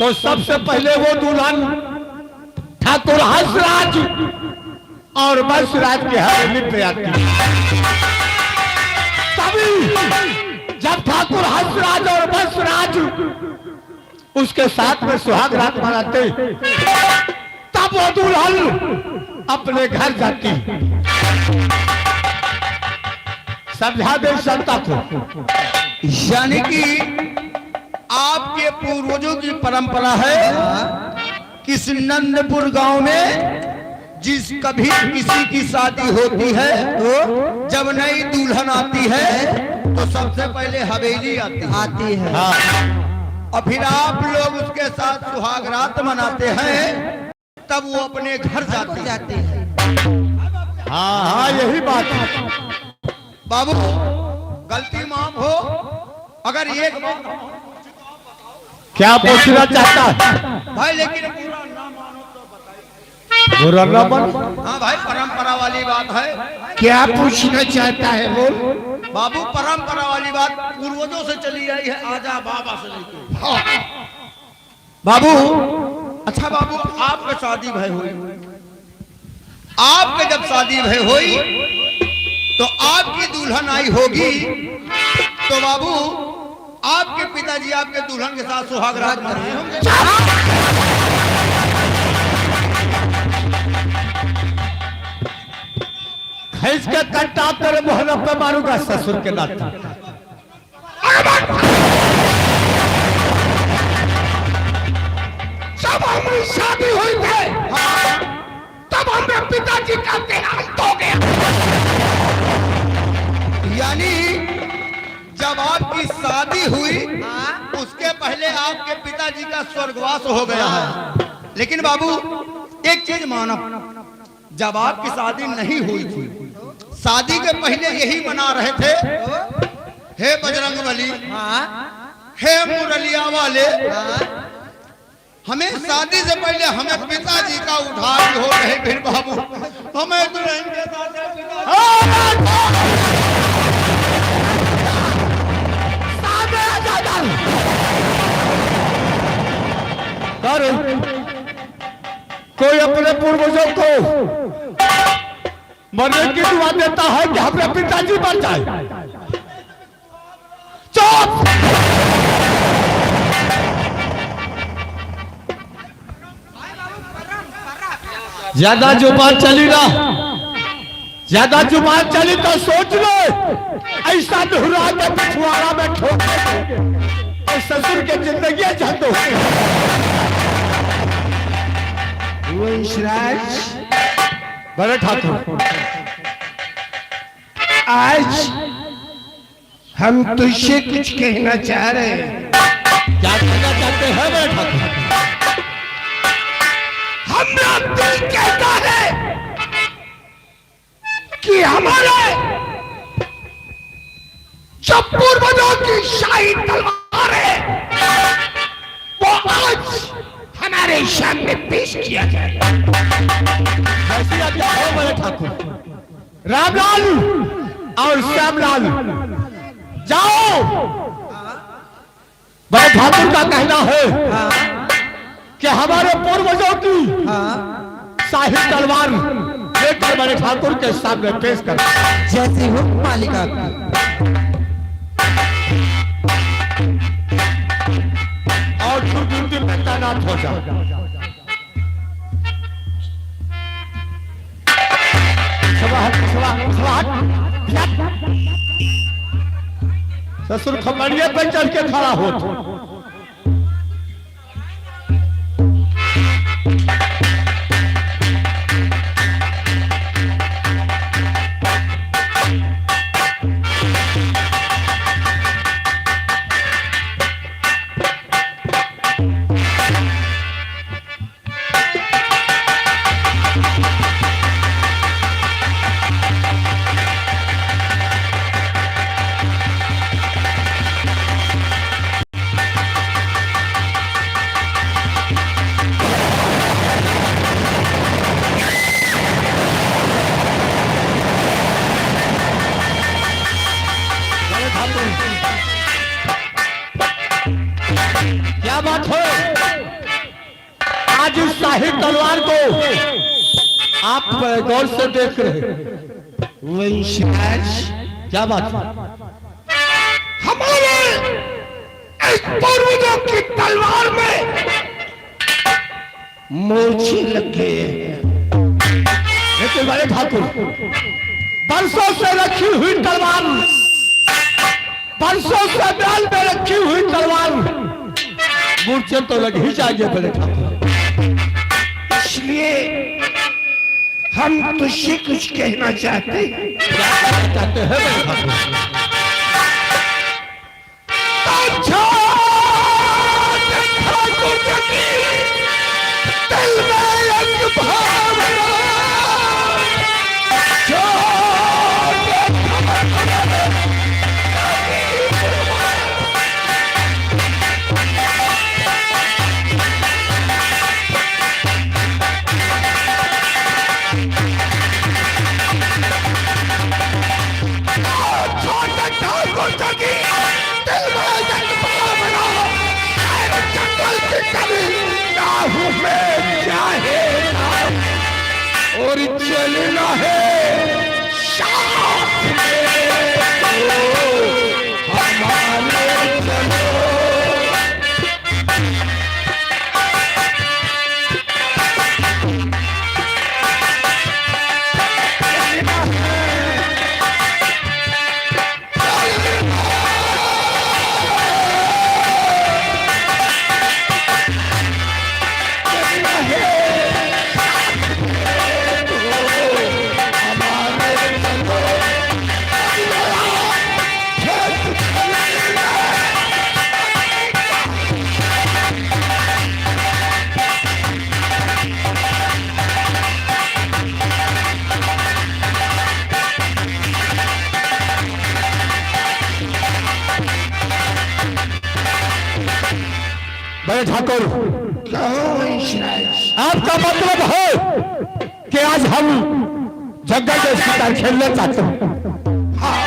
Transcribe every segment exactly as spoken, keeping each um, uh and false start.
तो सबसे पहले वो दुल्हन ठाकुर हंसराज और बंसराज की हवेली पे आती है। तभी जब ठाकुर हंसराज और बंसराज उसके साथ में सुहाग रात मनाते, तब वो दुल्हन अपने घर जाती। समझा दे जनता को। यानी कि आपके पूर्वजों की परंपरा है कि सिन्नंदपुर गांव में जिस, कभी किसी की शादी होती है, तो जब नई दुल्हन आती है, तो सबसे पहले हवेली आती है। आती है। हाँ। और फिर आप लोग उसके साथ सुहाग रात मनाते हैं, तब वो अपने घर जाती है। जाती है। हाँ, हाँ, यही बात है। बाबू, गलती माफ हो, अगर एक बात क्या पूछना चाहता है? भाई, लेकिन बुरा ना मानो तो बताइए। बुरा ना मानो। हाँ भाई, परंपरा वाली बात है। क्या पूछना चाहता है बोल? बाबू, परंपरा वाली बात पूर्वजों से चली आई है, आजा बाबा से लेके। हाँ। बाबू, अच्छा बाबू, आपके शादी भय होई, आपके जब शादी भय होई तो आपकी दुल्हन आई होगी, तो बाबू, आपके पिताजी आपके दुल्हन के साथ सुहाग रात मनाए होंगे। खींच के कट्टा तेरे मोहल्ला पे मारूंगा ससुर के नाती। जब हमारी शादी हुई थे, तब हमरे पिताजी का देहांत हो गया। यानी जब आपकी शादी हुई, हाँ। उसके पहले आपके पिताजी का स्वर्गवास हो गया है। हाँ। लेकिन बाबू, एक चीज मानो, जब आपकी शादी नहीं हुई थी, शादी के पहले यही मना रहे थे, "हे बजरंग बली, हाँ। हे मुरलिया वाले, हाँ। हमें शादी से पहले हमें पिताजी का उधार हो रहे, फिर बाबू हमें दुल्हन के साथ पिताजी।" कर कोई अपने पूर्वजों को मरने की दुआ देता है कि हमारे पिताजी मर जाए? चुप! ज्यादा जुबान चली ना, ज्यादा जुबान चली तो सोच लो, ऐसा दुहरा के पिछवाड़ा में ठोक देंगे। और ससुर के जिंदगी झंड हो गई। वंशराज, बड़े ठाकुर, आज हम तुझसे कुछ कहना चाह रहे हैं। क्या कहना चाहते हैं बड़े ठाकुर? हमरा दिल कहता है कि हमारे जो पूर्वजों की शाही तलवार है, वो आज हमारे सामने पेश किया जाए। जैसी आज्ञा हो बड़े ठाकुर। रामलाल और श्यामलाल, जाओ। बड़े ठाकुर का कहना है कि हमारे पूर्वजों की शाही तलवार लेकर बड़े ठाकुर के सामने पेश कर। जैसी हो मालिका की। और तू ड्यूटी में तैनात हो जा। सवा हट, सवा, सवा हट। ससुर खपड़िया पे चढ़ के खड़ा होत। क्या बात है? आज इस शाही तलवार को आप गौर से देख रहे हैं। वंशज, क्या बात है? हमारे इस पूर्वजों की तलवार में मोचे लग गए हैं। लेकिन बड़े ठाकुर, बरसों से रखी हुई तलवार, बरसों से म्यान में रखी हुई तलवार मूर्छित तो लग ही जाएंगे बड़े ठाकुर। इसलिए हम तुझसे कुछ कहना चाहते हैं। क्या कहना चाहते हैं बड़े ठाकुर? तो छोटे ठाकुर जी की दिल में एक भावना, छोटे ठाकुर जी की छोटे ठाकुर जी की दिल में एक भावना, शायद जंगल की कली ना हूँ मैं, चाहे ना हूँ। और चलना है साथ में, ओ, हमारे चलो। बड़े ठाकुर, कहो वंशराज। आपका मतलब है कि आज हम जंगल में शिकार खेलना चाहते हैं। हाँ।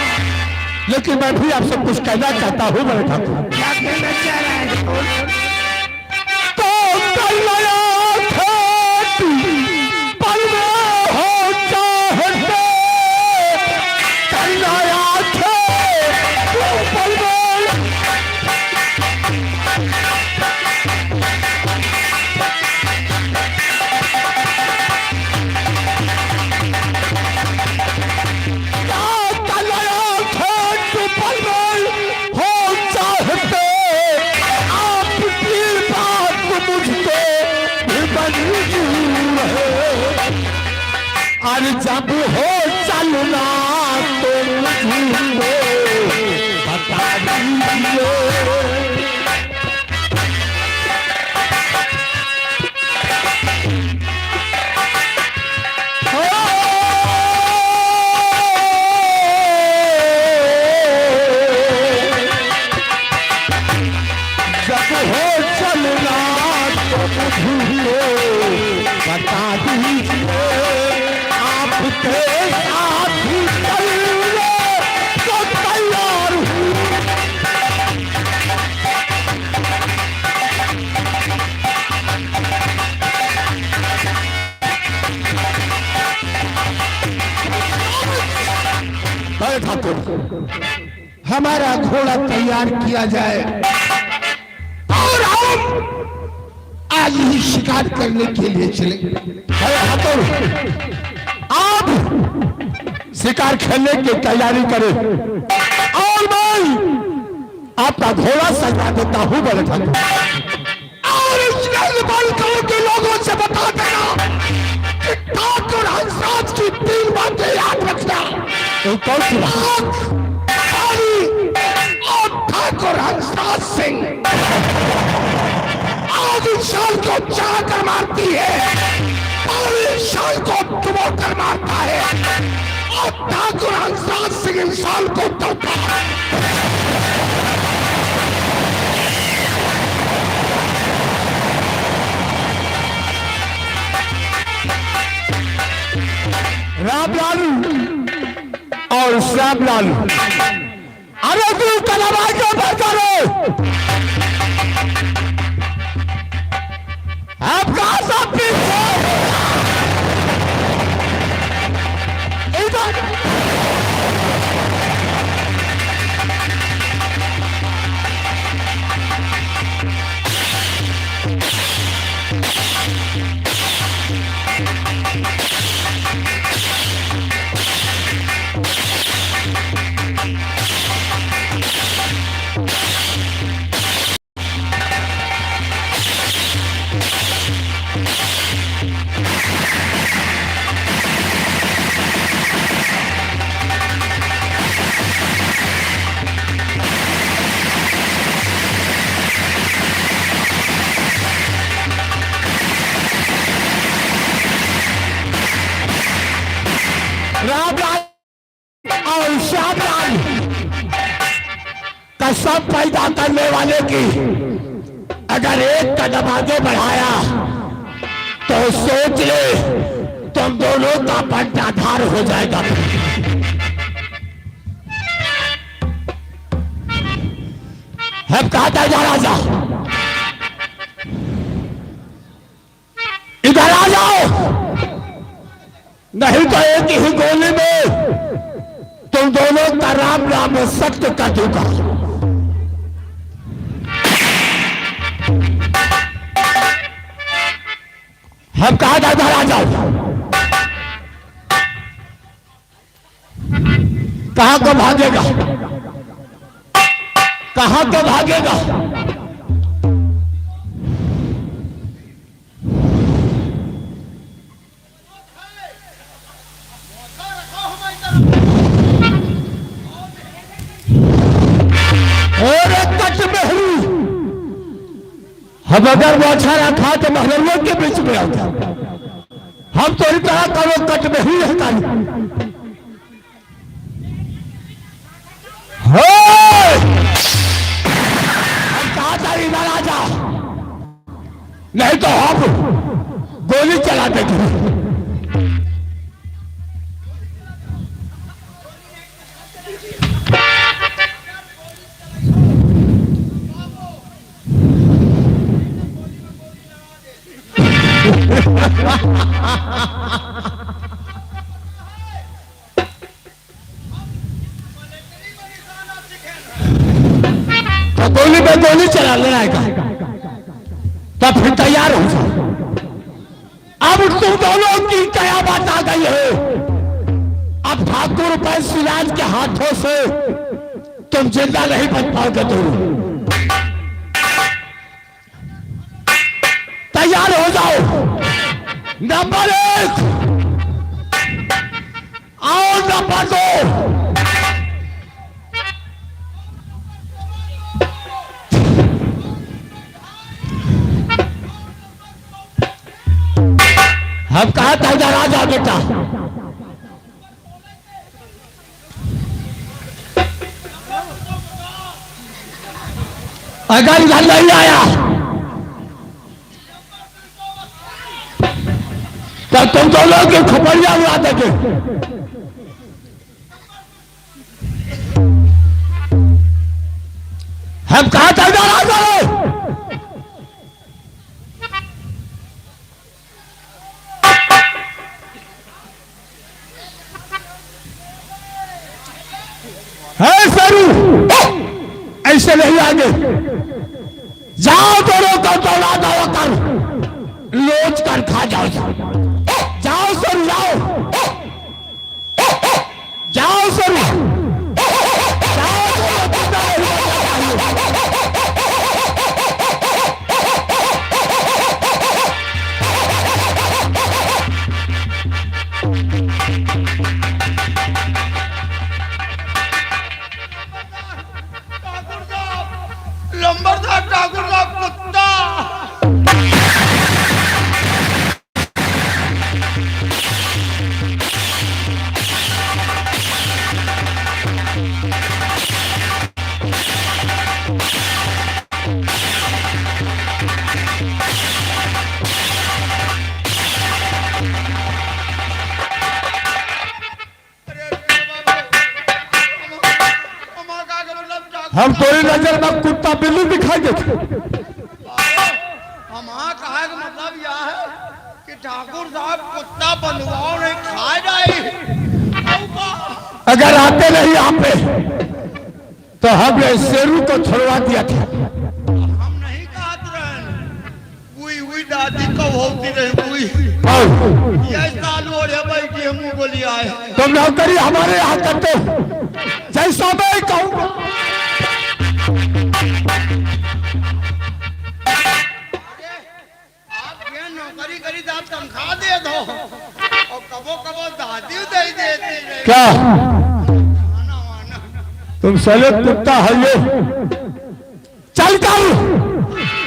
लेकिन मैं भी आपसे कुछ कहना चाहता हूँ बड़े ठाकुर। क्या कहना चाह रहा है? तो कल्लया खेत पल में हो चाहते, कल्लया खेत पल में। क्या कल्लया खेत पल में हो चाहते, आपकी बात मुझको भी मंजूर है। अरे जब हो चलना तो मुझको बता दीजिए। जब हो चलना तो मुझको बता दीजिए, आपके साथ चलने को तैयार हूँ। बड़े ठाकुर, हमारा घोड़ा तैयार किया जाए और हम आज ही शिकार करने के लिए चले। बड़े ठाकुर, आप शिकार खेलने की तैयारी करें और मैं आपका घोड़ा सजा देता हूँ बड़े ठाकुर। और इस बालकों के लोगों से बता देना कि ठाकुर हंसराज की तीन बातें याद रखना। वो कौन सी बात? आग, पानी और ठाकुर हंसराज सिंह। आग इंसान को जला कर मारती है, पानी इंसान को डुबो कर मारता है। ठाकुर हंसराज सिंह इंसान को तड़पा। रामलाल और श्यामलाल, अरे तू कलवा के ऊपर करो। अब कहाँ से पैदा करने वाले की अगर एक कदम आगे बढ़ाया तो सोच ले, तुम दोनों का बंटाधार हो जाएगा। हम कहा था, इधर आ जाओ, इधर आ जाओ, नहीं तो एक ही गोली में तुम दोनों का राम नाम सत्य कर दूंगा। हम कहा था, इधर आ जाओ। कहाँ को भागेगा, कहाँ को भागेगा? अरे कट मेहरू, हम अगर मोछा रखा तो महरवा के बीच में आता। हम तोरी तरह करो कट मेहरू है काली। हे! हम कहा था इधर आ जा, नहीं तो हम गोली चला देंगे। तो गोली पे गोली चला लड़ाई का, तब फिर तैयार हो जाओ। अब तुम दोनों की कयामत आ गई है। अब ठाकुर बैसुराज के हाथों से तुम जिंदा नहीं बच पाओगे दोनों। तैयार हो जाओ। नंबर एक, आओ नंबर दो। हम कहा था, इधर आ जा बेटा। अगर इधर नहीं आया तो तुम दोनों की खोपड़िया उड़ा देंगे। हम कहा था, इधर आ जाओ। है सरू, ऐसे नहीं आगे। जाओ दोनों का दौड़ा दौड़ा कर, लोच कर खा जाओ। जाओ सरू, जाओ। जाओ सरू। जाओ सरू, जिंदा नहीं बचा पाएंगे। ठाकुर साहब, लंबरदार ठाकुर साहब, कुत्ता। हम तोरी नजर में कुत्ता बिल्ली दिखाई देते। हमार कहे के मतलब यह है कि ठाकुर साहब कुत्ता बंधुआओ नहीं खा जाए। अगर आते नहीं यहाँ पे तो हमने शेरू को छोड़वा दिया था। हम नहीं कहत रहन। उई, उई दादी कब होती रही, उई। और ये साल ओढ़े बैठी है, मुंह बोली आए। तो नौकरी हमारे यहाँ करते हो, जैसा मैं कहूँगा। आप ये नौकरी करी तो आप तनख्वाह दे दो, और कबो कबो दादी दे देती रही। क्या? आना, आना। तुम साले कुत्ता है ये। चलकर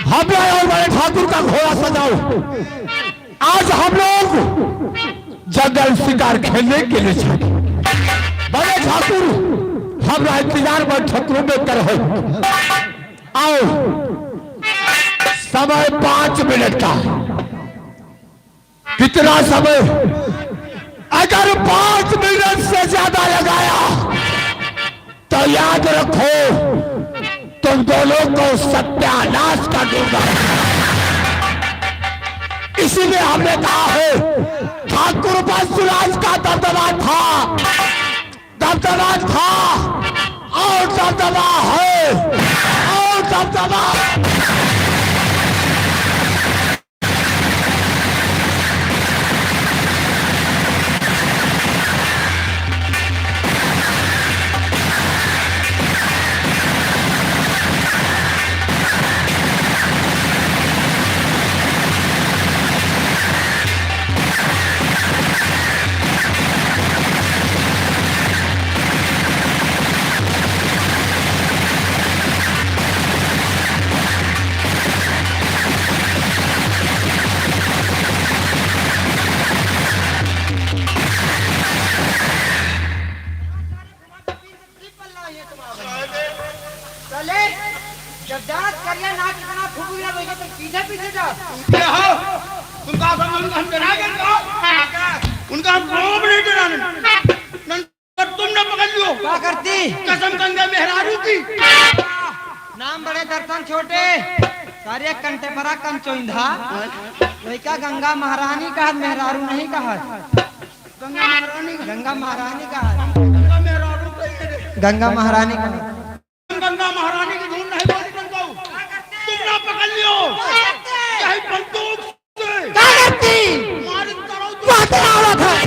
हम लोग और बड़े ठाकुर का घोड़ा सजाओ। आज हम लोग जंगल शिकार खेलने के लिए चले। बड़े ठाकुर, हमरा इंतजार में ठकुर में कर हो। आओ, समय पाँच मिनट का। कितना समय? अगर पाँच मिनट से ज्यादा लगाया तो याद रखो, तुम दोनों को सत्यानाश कर दूंगा। इसीलिए हमने कहा है, ठाकुर बसुराज का दबदबा था, दबदबा था और दबदबा है और दबदबा चले, जब जात करिया नाक इतना फुगुला बजे तो पीछे पीछे जाओ। क्या हो? तुम का समझ, उनका हम डरा गए का? उनका हम रोब नहीं डराने। नन-, तुम ना पकड़ लियो। का करती? कसम गंगा मेहरारू की। नाम बड़े दर्शन छोटे, सारे कंटे परा कंचोइंधा। वही का गंगा महारानी का मेहरारू नहीं कहा। गंगा महारानी का। गंगा महारानी का। गंगा मेहरारू कही है रे। गंगा महारानी का। गंगा महारानी की धुन नहीं बोली तुमको। तुम ना पकड़ लियो। यही बंदूक से। का करती? मारी तरह तुम। बात आवत है।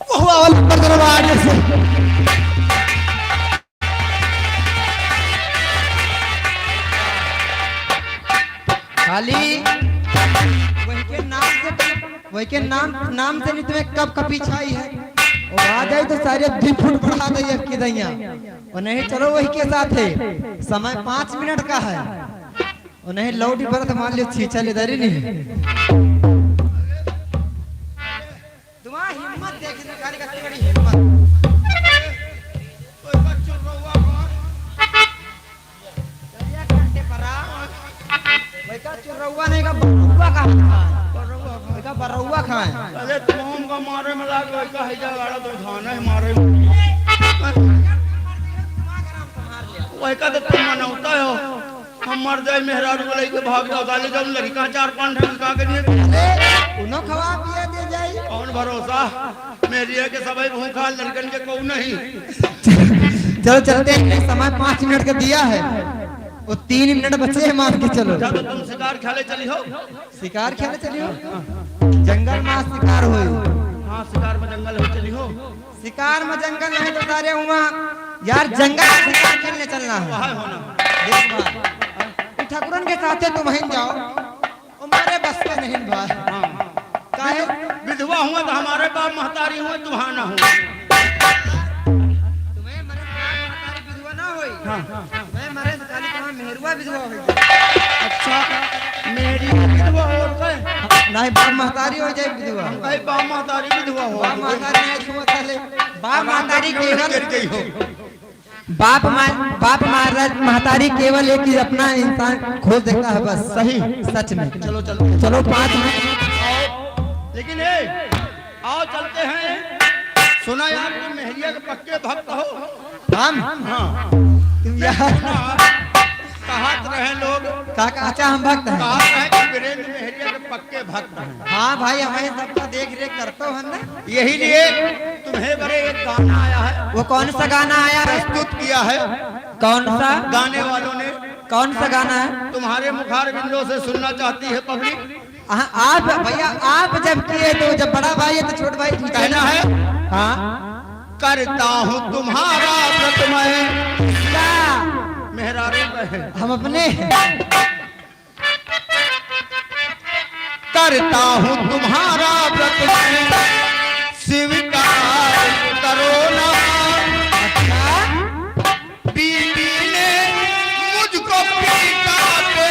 वाह, वाह, वाह, लंबर दरबार से। खाली वही के नाम से, वही के नाम, नाम से नहीं तुम्हें कब कपी छाई है। वो आ जाए तो सारे दुई फुट बढ़ा दे अब की दैया। और नहीं, चलो वही के साथ है, समय पाँच मिनट का है। और नहीं, लौटी पर तो मान लियो छीछा ले दरी नहीं। तुम्हारा हिम्मत देखी, भिखारी का कितनी बड़ी हिम्मत। दरिया काटे परा। वही का चुर्रौआ नहीं का बरौआ खाए। वही का बरौआ खाए। अरे तुम का मारे में लाग, वही का है जा गाड़ा तो धान है मारे में। वही का तो तुम मनौता हो। हम मर जाए, मेहरारू को लेके भाग जाओ, साले जब लड़का चार पांच ठन का करिए। अरे, उन्हों खवा पिया दे जाई। कौन भरोसा? मेहरिया के सबई भूखा, लड़कन के कोऊ नहीं। चलो चलते हैं, समय पाँच मिनट का दिया है, वो तीन मिनट बचे हैं, मान के चलो। अच्छा, तो तुम शिकार खेले चली हो? शिकार खेले चली हो? जंगल में आज शिकार होई। हाँ, शिकार में जंगल हो चली हो। शिकार में जंगल नहीं तो सारे हुआ यार, जंगल में शिकार खेलने चलना है। वहाँ होना। देख भाई, ई ठकुरन के साथे तुम ही जाओ, वो मेरे बस के नहीं भाई। हाँ। काहे? विध-, विधवा हुआ तो हमारे बाप महतारी हुआ, तुहां ना हुआ। तुम्हें मरे बाप महतारी विधवा ना होई। हाँ। तुम्हें मरे तो खाली तुम्हारा मेहरुआ विधवा होई। अच्छा, मेहरुआ विधवा होत है? नहीं, बाप महतारी हो जाए विधवा। हम कहे बाप महतारी विधवा हो। बाप महतारी नहीं छुआ साले। बाप महतारी केवल गिर गई हो। बाप मा-, बाप महाराज, महतारी केवल एक ही अपना इंसान खोज देता है बस। सही। सच में। चलो, चलो। चलो, पाँच मिनट। लेकिन ए, आओ चलते हैं। सुना यार, तुम मेहरिया के पक्के भक्त हो। हम? हाँ। तुम यार। कहत रहे लोग। का, का, अच्छा, हम भक्त हैं। कहत रहे कि वीरेंद्र मेहरिया के पक्के भक्त हैं। हाँ भाई, हमें सबका देख रेख करते हो ना। यही लिए तुम्हें बड़े एक गाना आया है। वो कौन सा गाना आया है? प्रस्तुत किया है। कौन सा? गाने वालों ने। कौन सा गाना है? तुम्हारे मुखारविंदों से सुनना चाहती है पब्लिक। हाँ, आप भैया, आप जब किए तो जब बड़ा भाई है तो छोट भाई पूछे कहना ना। है। हाँ। करता हूँ तुम्हारा व्रत मैं। क्या? मेहरारू में है। हम अपने। करता हूँ तुम्हारा व्रत मैं, स्वीकार करो ना। अच्छा? बीबी ने मुझको पीटा तो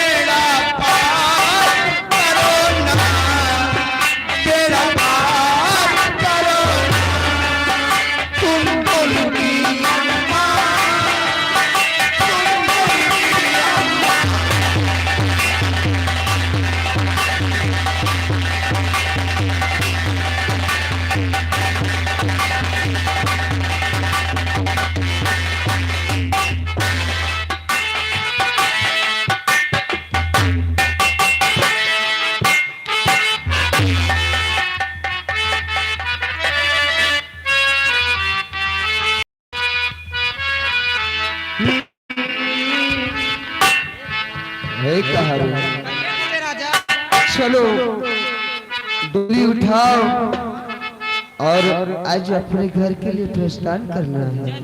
आओ, और आज अपने घर के लिए प्रस्थान करना है।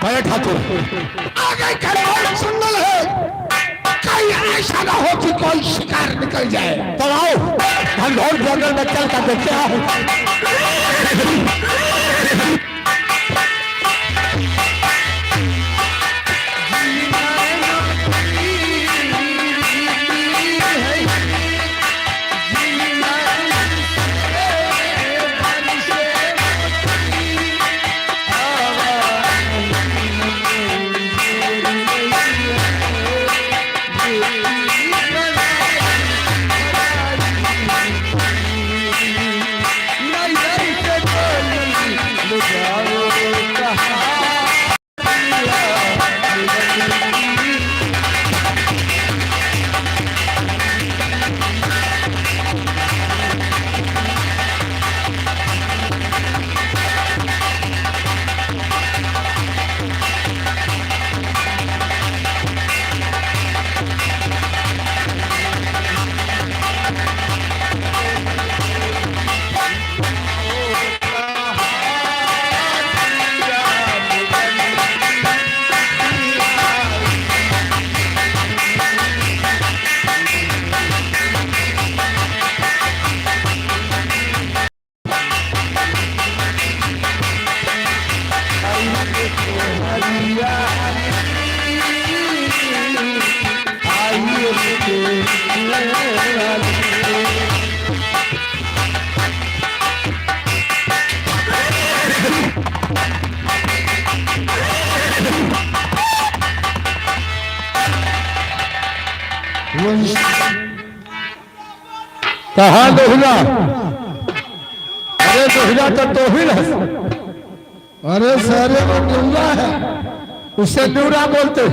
अरे ठाकुर, आगे का बहुत जंगल है, कहीं ऐसा ना हो कि कोई शिकार निकल जाए। तो आओ, घनघोर जंगल में चल कर देखते हैं। कहाँ दोहिला? अरे दोहिला तो दोहिल है। अरे सारे वो निउरा है, उसे निउरा बोलते।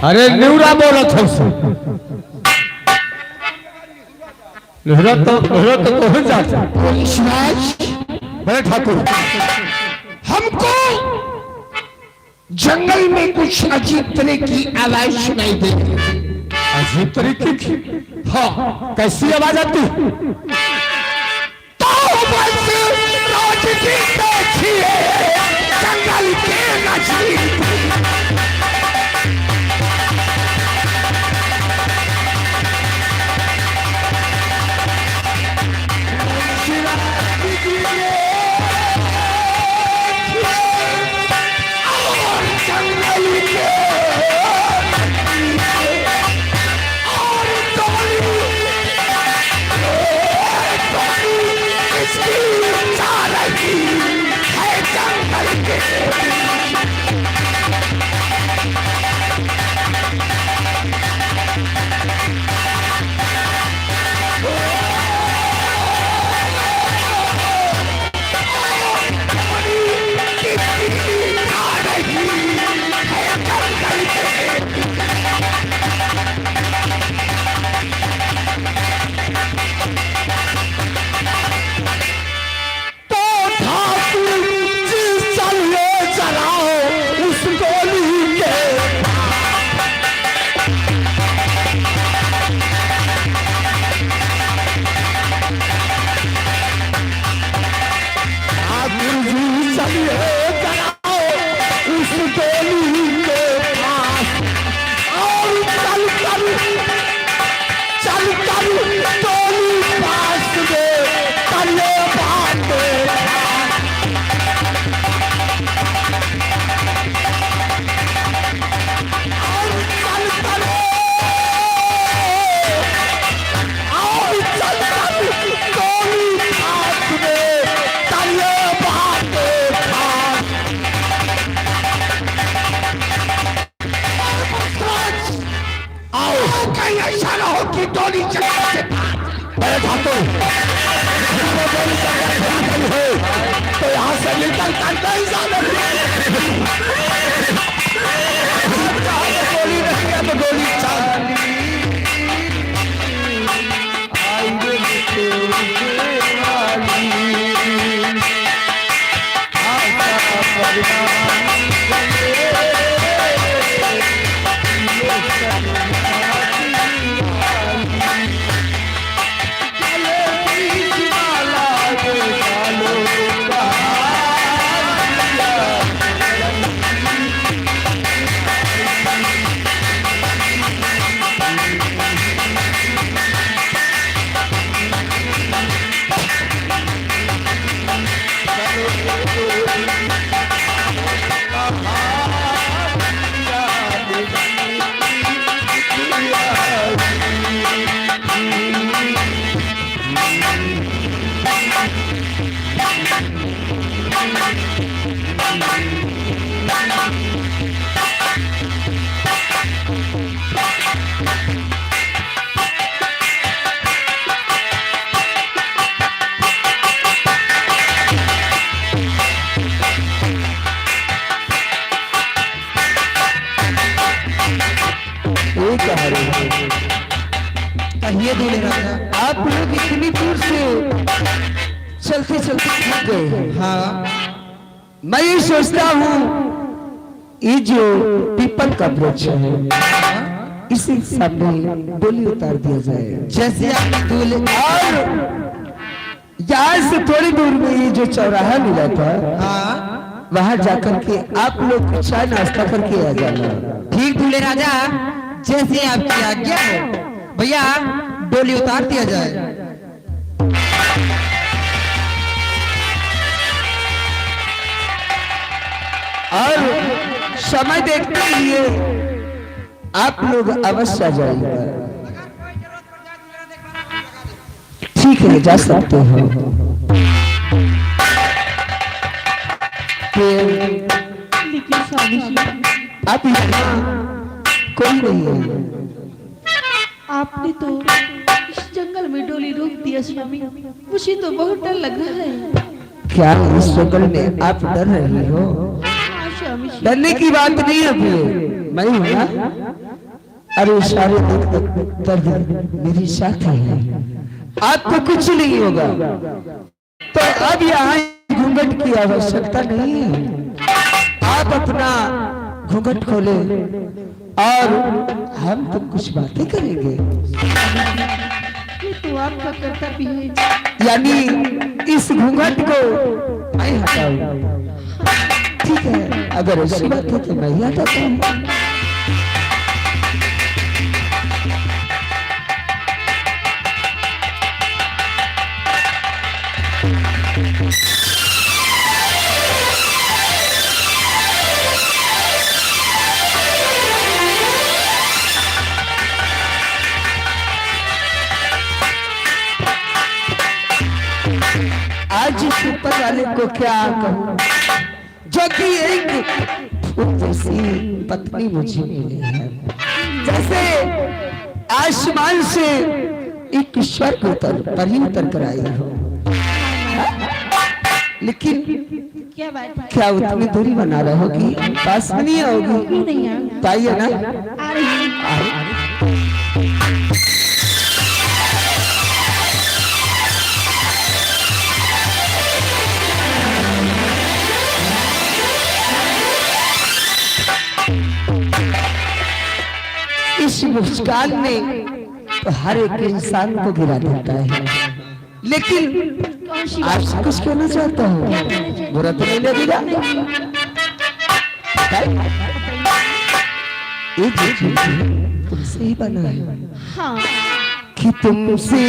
अरे निउरा बोलत है उसे। निउरा तो, निउरा तो दोहिल जाता। पुलिस राज। बड़े ठाकुर। हमको जंगल में कुछ अजीब तरह की आवाज सुनाई दे रही है। अजीब तरीके की? हाँ। कैसी आवाज आती? तो बस रोज की देखिए जंगल के नजीक। तो यहाँ से निकल कर नहीं जाने। जहाँ पे गोली नहीं है तो गोली चल। ये क्या है रे? कहिए दूल्हे राजा। आप लोग इतनी दूर से चलते चलते थक गए हैं। हाँ। मैं ये सोचता हूँ, ये जो पीपल का वृक्ष है, इसी सामने डोली उतार दिया जाए। जैसे आप दूल्हे और यहाँ से थोड़ी दूर में ये जो चौराहा मिला था, हाँ। वहाँ जाकर के आप लोग कुछ चाय नाश्ता करके आ जाना। ठीक दूल्हे राजा, जैसे आपकी आज्ञा हो। भैया, डोली उतार दिया जाए। और समय देखते हुए आप लोग अवश्य आ जाइएगा। ठीक है, जा सकते हो। फिर लेकिन स्वामी जी, अब यहाँ कोई नहीं है। आपने तो इस जंगल में डोली रोक दिया स्वामी, मुझे तो बहुत डर लग रहा है। क्या इस जंगल में आप डर रही हो? हाँ स्वामी जी। डरने की बात नहीं है, अभी मैं हूँ ना। अरे सारे दुख दर्द मेरे साथ ही है, आपको कुछ नहीं होगा। तो अब यहाँ घूंघट की आवश्यकता नहीं है, आप अपना घूंघट खोले और हम तो कुछ बातें करेंगे। ये तो आपका कर्तव्य है। यानी इस घूंघट को मैं हटाऊं। ठीक है, अगर ऐसी बात है तो मैं ही हटाता हूँ। आज इस ऊपर वाले को क्या कहूँ, जो कि एक फूल जैसी पत्नी मुझे मिली है। जैसे आसमान से एक स्वर्ग उतर, परी उतर कर आई हो। लेकिन क्या बात है? क्या उतनी दूरी बना रहोगी? पास में नहीं आओगी? क्यों नहीं आऊंगी? तो आइए ना। आ रही हूँ। आइए। इस मुस्कान ने तो हर एक इंसान को गिरा देता है। लेकिन कौन सी बात? आपसे कुछ कहना चाहता हूँ। क्या कहना चाहते हैं? बुरा तो नहीं लगेगा? नहीं। बताइए। ये देखिए, तुमसे ही बना है। हाँ। कि तुमसे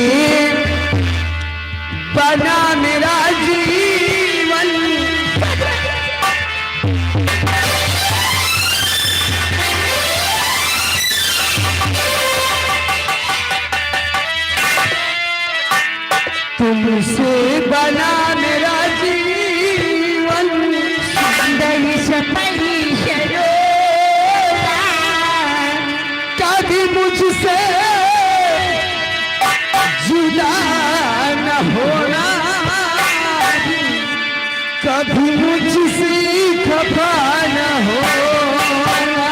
बना मेरा जीवन। तुमसे बना मेरा जीवन, सुंदर सपन सरोवर। कभी मुझसे जुदा मुझसे खफा न होना,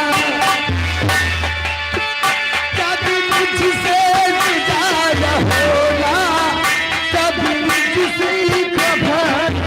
कभी मुझसे जुदा न होना, कभी मुझसे खफा न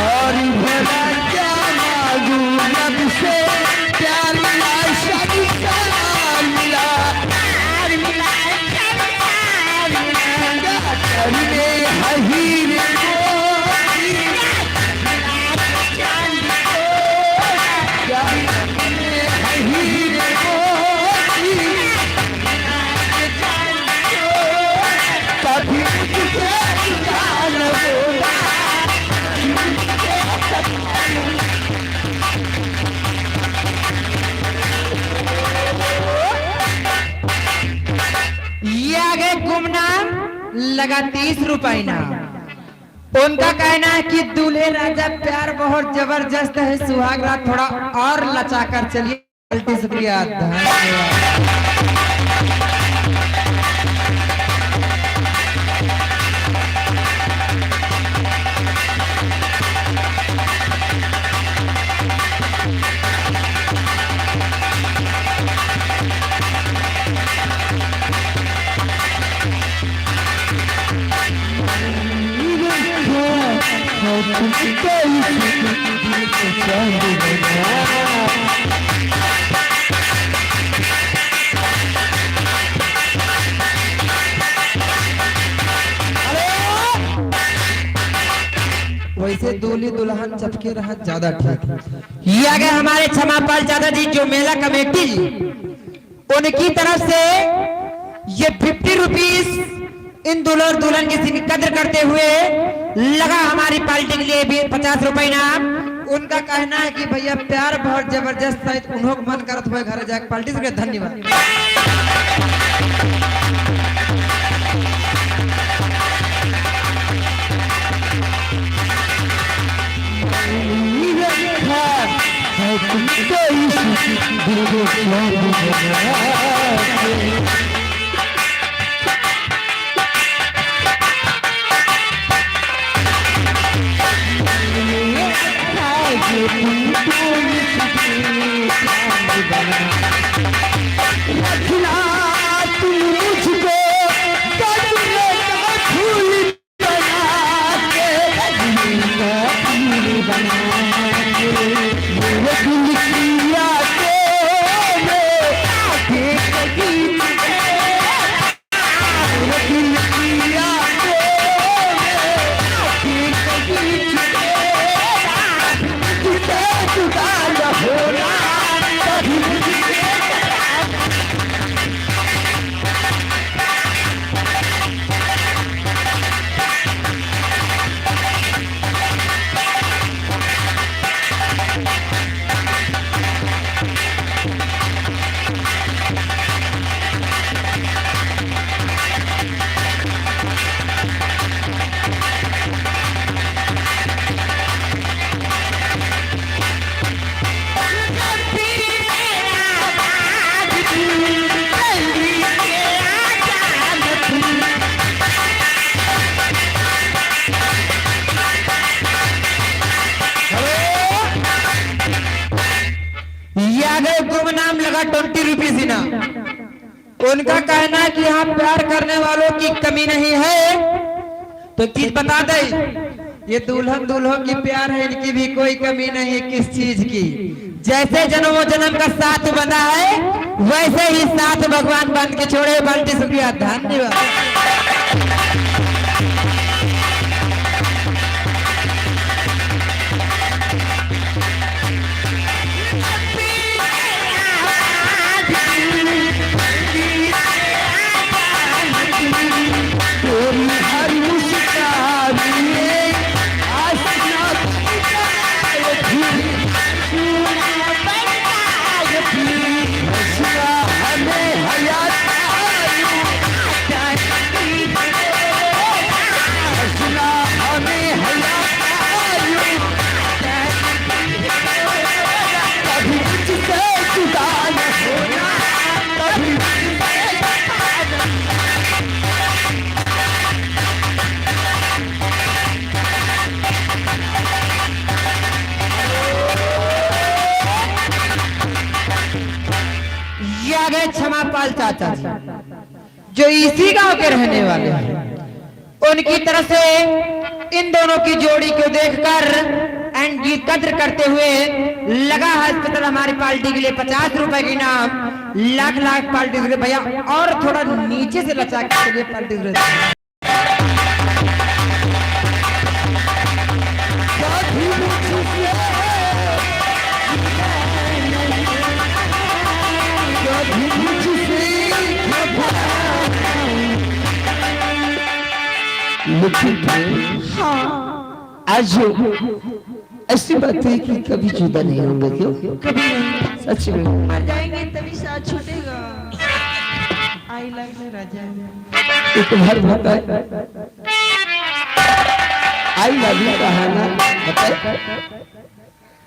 और भला क्या मांगू रब से, प्यार मिला, शादी करार मिला। प्यार मिला, शादी करार मिला। क्या करी में है हीरे मोती? क्या करी में है हीरे मोती? कभी मुझसे जुदा न होना। ये आगे गुमनाम लगा तीस रुपए ना। उनका कहना है कि दूल्हे राजा प्यार बहुत जबरदस्त है, सुहाग रात थोड़ा और लचाकर चलिए। पार्टी शुक्रिया, धन्यवाद। वैसे दूल्ही दुल्हन चपके रहत ज्यादा ठीक। ये आ गए हमारे क्षमापाल चाचा जी, जो मेला कमेटी जी, उनकी तरफ से ये फिफ्टी रुपीज इन दूल्हा और दुल्हन की कद्र करते हुए लगा हमारी पार्टी के लिए भी पचास रुपए इनाम। उनका कहना है कि भैया प्यार बहुत जबरदस्त है, तो उन्हों को मन करत हुए घर जाके पार्टी से। धन्यवाद। ट्वेंटी रुपीज ही ना। उनका कहना है कि यहाँ प्यार करने वालों की कमी नहीं है। तो एक चीज बता दे, ये दुल्हन दूल्हों की प्यार है, इनकी भी कोई कमी नहीं है किस चीज की। जैसे जन्मों जन्म का साथ बंधा है, वैसे ही साथ भगवान बांध के छोड़े। बाल्टी शुक्रिया, धन्यवाद। ये आ गए क्षमा पाल चाचा जी, जो इसी गांव के रहने वाले हैं। उनकी तरफ से इन दोनों की जोड़ी को देखकर and ये कद्र करते हुए लगा है स्पेशल हमारी पार्टी के लिए पचास रुपए के इनाम। लाख लाख पार्टी के भैया, और थोड़ा नीचे से लचा के चलिए पार्टी के। लेकिन हाँ। आज ऐसी बात है कि कभी जुदा नहीं होंगे, क्यों? कभी नहीं। सच में। मर जाएंगे तभी साथ छूटेगा। I love you राजा। एक बार बताए, I love you कहा ना, बताए।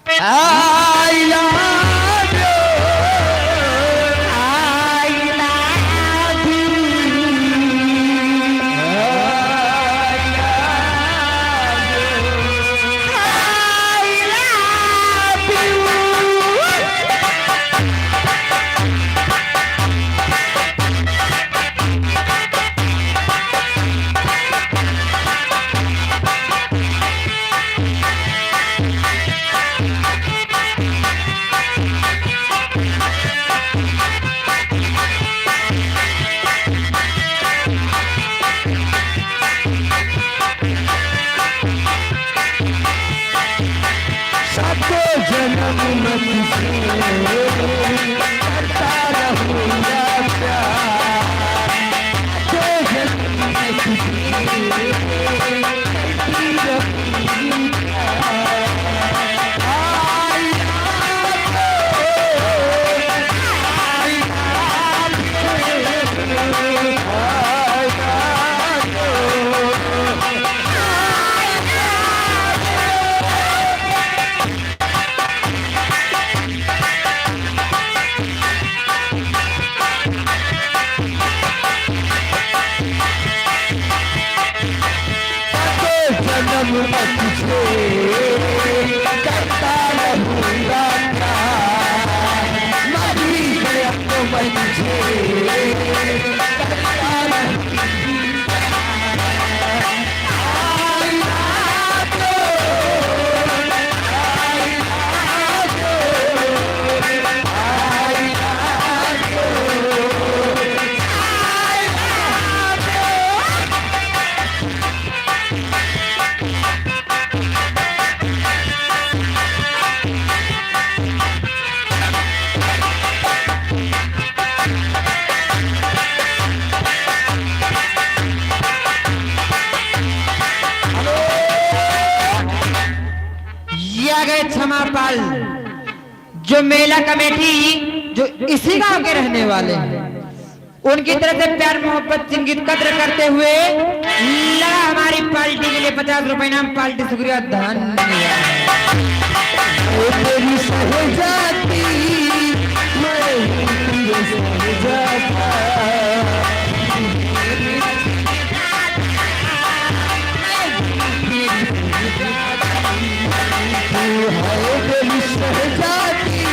I love you, I love you, I love you, I love you। सातो जन्म में तुझे करता रहूंगा प्यार। सातो जन्म में तुझे करती रहूंगी प्यार। जन्म में तुझे करता रहूंगा प्यार, मर भी गया तो मैं तुझे करता रहूंगा। ये आ गए क्षमा पाल, जो मेला कमेटी, जो इसी गांव के रहने वाले हैं, उनकी तरफ से प्यार मोहब्बत संगीत कद्र करते हुए लगा हमारी पार्टी के लिए पचास रुपए इनाम। पार्टी शुक्रिया, धन्यवाद। ओ तेरी शहजादी, मैं हूँ तेरे शहजादा। तू है मेरी शहजादी,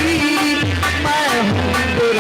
मैं हूँ तेरा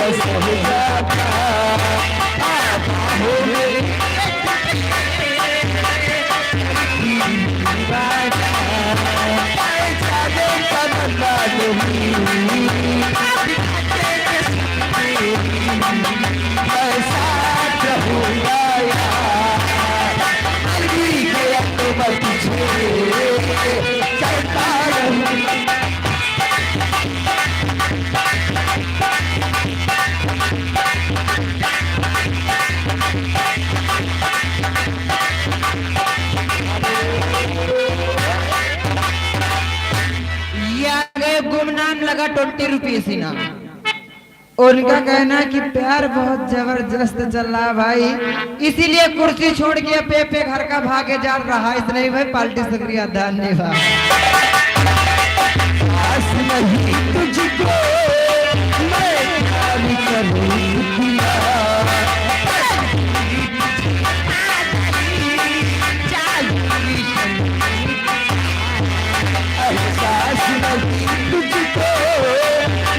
ये आ गए गुमनाम लगा ट्वेंटी रुपीस इनाम। उनका कहना है कि प्यार बहुत जबरदस्त चल रहा है भाई, इसीलिए कुर्सी छोड़ के अपने अपने घर का भागे जा रहा है। इतना ही भाई, पार्टी शुक्रिया, धन्यवाद। आस नहीं तुझको मैं प्यार करूं इतना। एहसास नहीं तुझको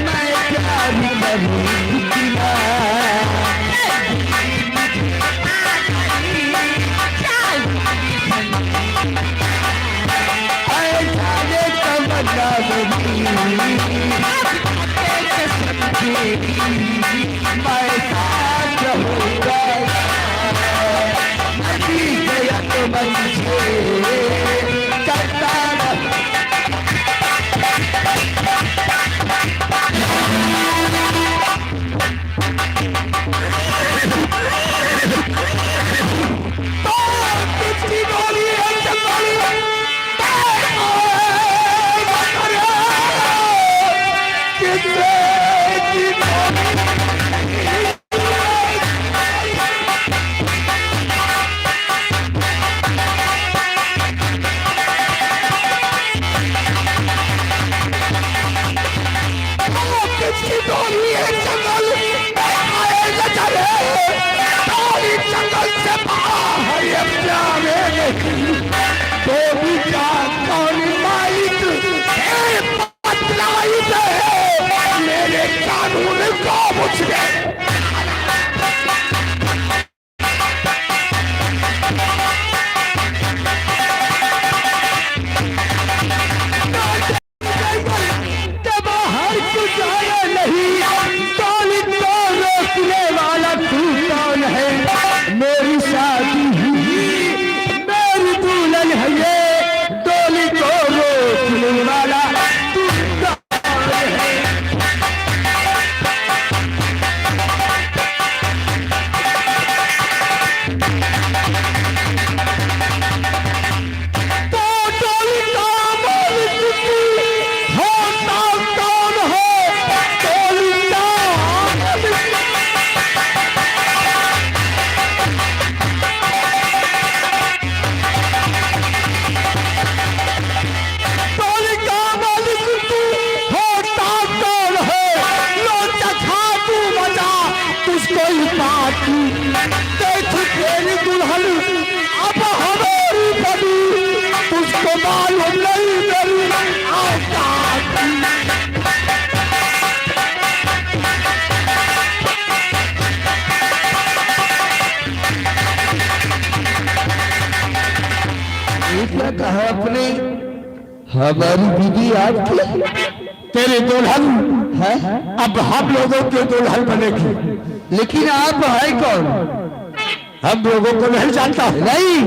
मैं प्यार करूं इतना। ऐ जाने तमन्ना मेरी, मैं साथ रहूंगा। किसकी डोली है जंगल में आए नजर है, डोली जंगल से बाहर ये प्यारे नहीं। डोली का कौन मालिक है? बतलाई दे मेरे कानून को मुझे। के बाहर तू जाना नहीं, डोली को रोकने वाला तू कौन है? मेरी शादी हुई, मेरी दुल्हन है ये, डोली को रोकने वाला तू कौन है? तो डोली का मालिक तू, होता कौन है? डोली का मालिक। डोली का मालिक तू, होता कौन है? लो चखा तू मजा, तुझको ही पाती। देख तेरी दुल्हन अब हमारी बनी, तुझको मालूम नहीं मेरी औकात। इसने कहा अपनी हमारी बीवी आपकी, तेरी दुल्हन है, अब हम लोगों की दुल्हन बनेगी। लेकिन आप है कौन? हम लोगों को नहीं जानता है। नहीं।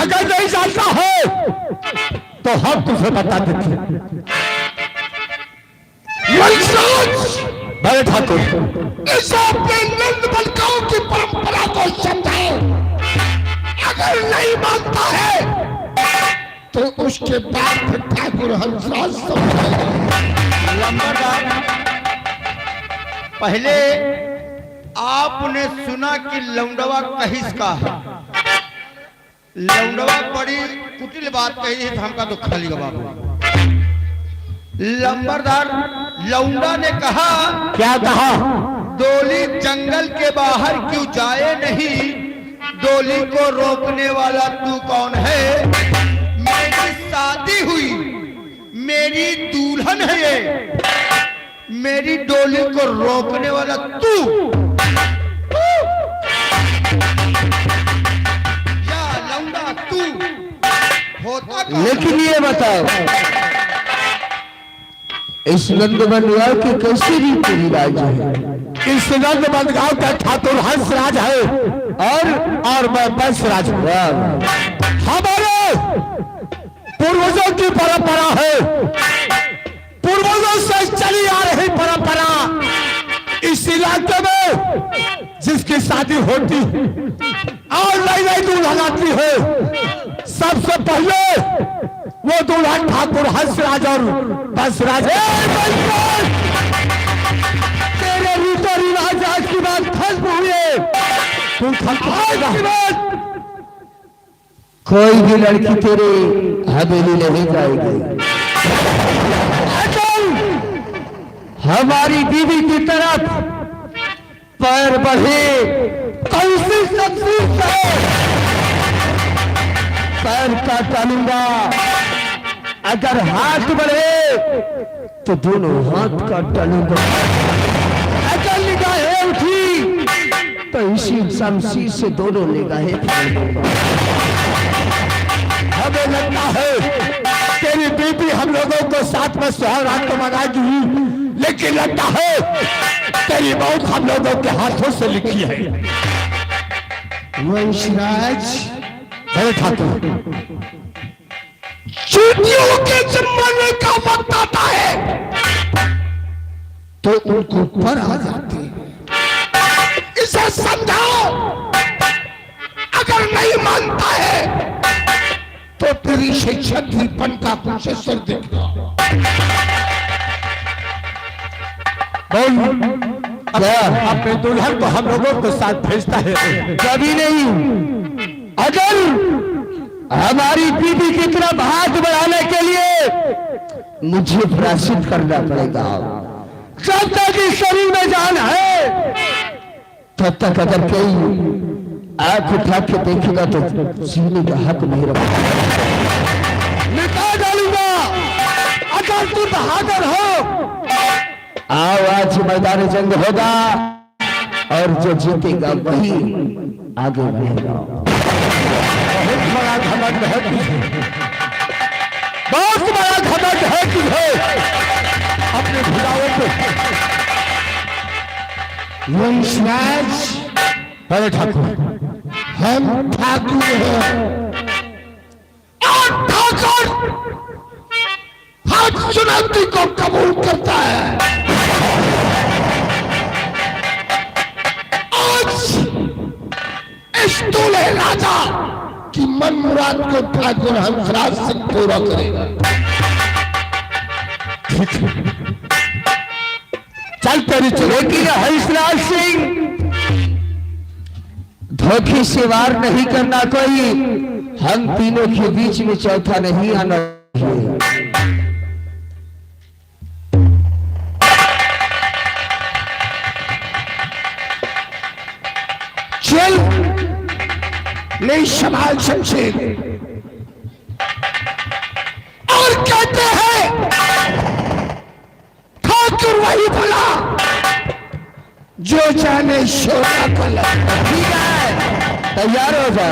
अगर नहीं जानता है, तो हम तुझे बता देते हैं। महाराज, बड़े ठाकुर। इस अपने नंद बलकाओं की परंपरा को समझाओ। अगर नहीं मानता है, तो उसके बाद फिर ठाकुर हंसराज समझाएगा। लंबरदार, पहले आपने सुना कि लौंडवा कहिस का है? लौंडवा बड़ी कुटिल बात कही है, तो हमका तो खाली बाबू। लंबरदार, लौंडा ने कहा, क्या कहा? डोली जंगल के बाहर क्यों जाए नहीं? डोली को रोकने वाला तू कौन है? मेरी शादी हुई, मेरी दुल्हन है ये, मेरी डोली को रोकने वाला तू। या लौंडा तू होता कौन? लेकिन ये बताओ, इस नंदवन गांव के कैसे रीति रिवाज है? इस नंदवन गांव का ठाकुर हंसराज है और, और मैं बंसराज हूँ। वाह। हमारे पूर्वजों की परंपरा है, पूर्वजों से चली आ रही परंपरा। इस इलाके में जिसकी शादी होती और नई नई दुल्हन आती है, सबसे पहले वो दुल्हन ठाकुर हंसराज और बंसराज। ए, बंसराज! तेरे रीति रिवाज आज की बात खत्म हुए। तू खत्म आज की बात कोई भी लड़की तेरे हवेली नहीं जाएगी। अचल, हमारी बीवी की तरफ पैर बढ़े, कौन सी शक्ति से पैर काट डालूंगा। अगर हाथ बढ़े, तो दोनों हाथ काट डालूंगा। अगर निगाहें उठी, तो इसी शमशीर से दोनों निगाहें फाड़ दूंगा। हमें लगता है, तेरी बीबी हम लोगों को साथ में सुहाग रात तो मनाएगी, लेकिन लगता है, तेरी मौत हम लोगों के हाथों से लिखी है। वंशराज। बड़े ठाकुर। चींटियों के जब मरने का वक्त आता है, तो उनको पर आ जाते हैं। इसे समझाओ, अगर नहीं मानता है, तो तेरी शिक्षा दीपन का कुशेश्वर देखना। बोल, अब, क्या? अपने दुल्हन को हम लोगों के साथ भेजता है। कभी नहीं। अगर हमारी बीवी की तरफ हाथ बढ़ाने के लिए मुझे प्रायश्चित करना पड़ेगा, जब तक इस शरीर में जान है, तब तक अगर कोई आंख उठा के देखेगा तो जीने का हक नहीं रखा। मिटा डालूंगा। अगर तू बहादुर हो, आओ, आज मैदान जंग होगा। और जो जीतेगा वही आगे बढ़ेगा। बहुत बड़ा घमंड है तुझे, बहुत बड़ा घमंड है तुझे अपने भुजाओं पे। वंशराज, अरे ठाकुर, हम ठाकुर हैं। और ठाकुर हर चुनौती को कबूल करता है। आज इस दूल्हे राजा की मन मुराद को ठाकुर हंसराज सिंह पूरा करेगा। चल तेरी चुनौती। लेकिन हंसराज सिंह, धोखे से वार नहीं करना कोई, हम तीनों के बीच में चौथा नहीं आना चाहिए। चल, ले संभाल शमशेर। और कहते हैं, ठाकुर वही भला जो जाने शोला का लफड़ा। ठीक है, तैयार हो जा।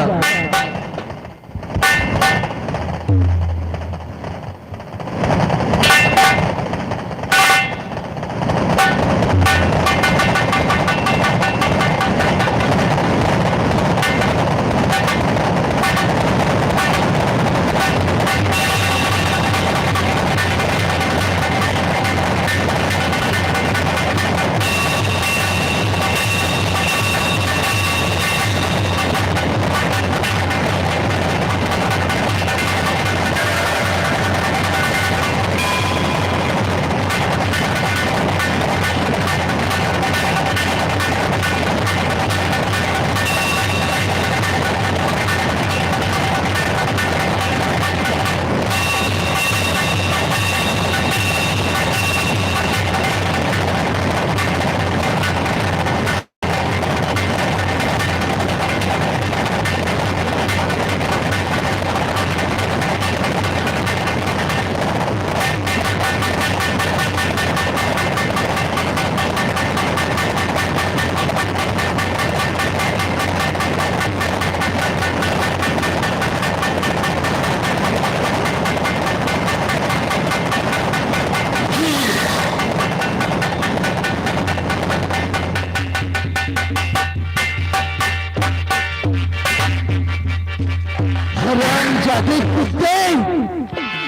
कुत्ते,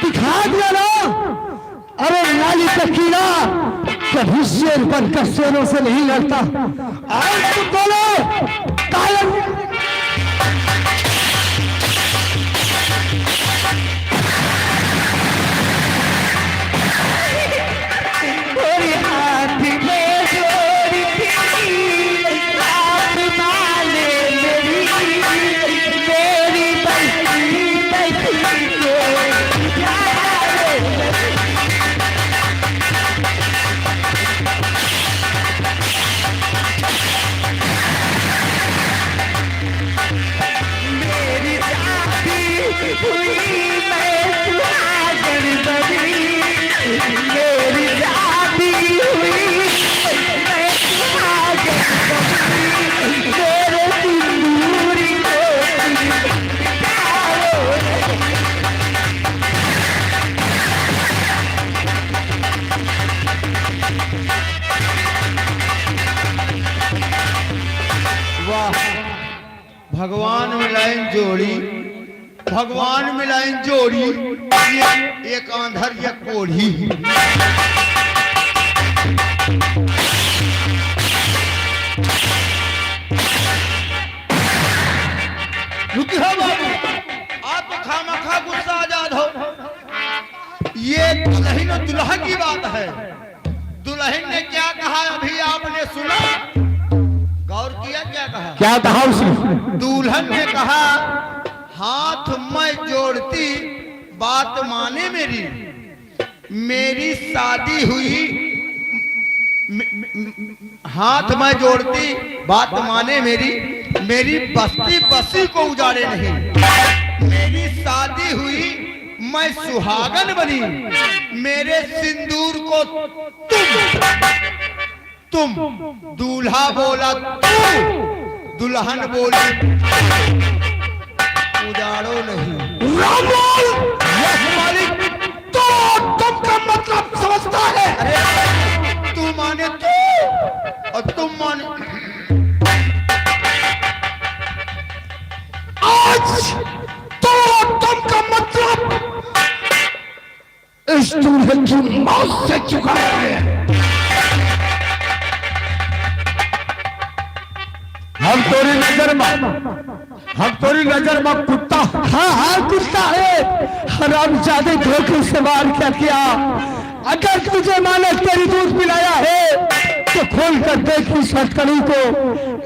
दिखा दिया ना। अरे नाली का कीड़ा कभी शेर बनकर शेरों से नहीं लड़ता। और तुम बोलो, कायम। और हाथ में जोड़ी थी, हाथ माले मेरी, मेरी बस्ती बस्ती को याद। मेरी शादी हुई, मैं सुहागन बनी। मेरी शादी हुई, मैं सुहागन बनी। मेरे सिंदूर को तुम वाह, भगवान मिलाइन जोड़ी, भगवान मिलाइन जोड़ी, ये एक आंधर, एक कोढ़ी। रुकी हो बाबू, आप खामखा गुस्सा आ जात हो। ये दुल्हन और दुल्हा की बात है। दुल्हन ने क्या कहा, अभी आपने सुना? गौर किया, क्या कहा? क्या कहा उसने? दुल्हन ने कहा, "हाथ मैं जोड़ती, बात माने मेरी। मेरी शादी हुई, म-, म-, म-, हाथ मैं जोड़ती, बात माने मेरी, मेरी बस्ती बसी को उजाड़े नहीं। मेरी शादी हुई, मैं सुहागन बनी, मेरे सिंदूर को तुम, तुम, दूल्हा बोला तू, दुल्हन बोली उजाड़ो नहीं।" राम लाल, यस मालिक। तो तुम का मतलब समझता है? अरे, तू माने तू और तुम माने। आज तो तुम का मतलब इस दूल्हे की मौत से चुकाया है। हम तोरी नजर मा, हम तोरी नजर मा कुत्ता। हाँ, हाँ, कुत्ता है। हरामजादे, धोखे से वार क्या किया? अगर तुझे मालिक ने दूध पिलाया है, तो खोल कर देख इस हथकड़ी को,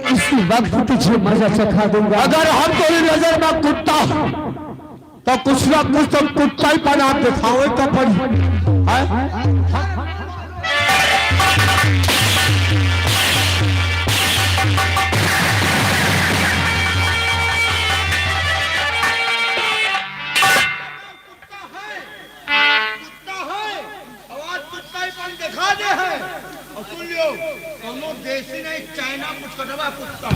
इसी वक्त तुझे मजा चखा दूंगा। अगर हम तोरी नजर मा कुत्ता, तो कुछ ना कुछ तो कुत्ता ही पना दिखावे तो पड़ी। हैं? कुत्ता है, और आज कुत्ता ही पन दिखा दे है। और सुन लियो, कौनो देसी नहीं, चाइना कुछ कटवा कुत्ता।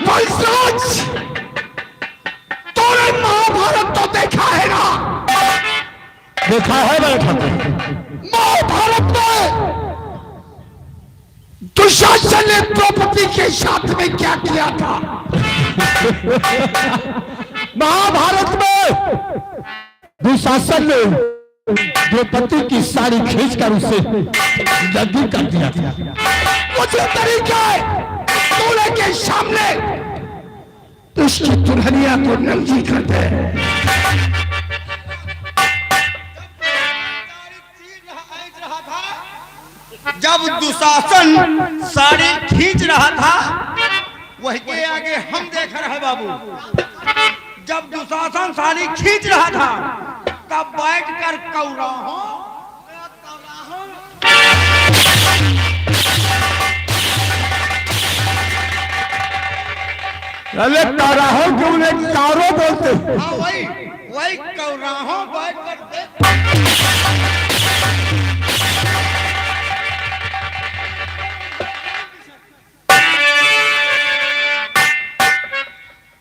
वंशज, तोरे महाभारत तो देखा है ना? देखा है बड़े ठाकुर। महाभारत में दुशासन ने द्रौपदी के साथ में क्या किया था? महाभारत में दुशासन ने द्रौपदी की साड़ी खींचकर उसे नंगी कर दिया था। उसी तरीके दूल्हे के सामने उसकी दुल्हनिया को नंगी कर दे। जब दुशासन साड़ी खींच रहा था, वही के आगे हम देख रहे बाबू। जब दुशासन साड़ी खींच रहा था, तब बैठकर कौराहों अरे, ताराहों के उन्हें तारो बोलते हैं। हाँ, वही, वही कौराहों बैठ कर देख।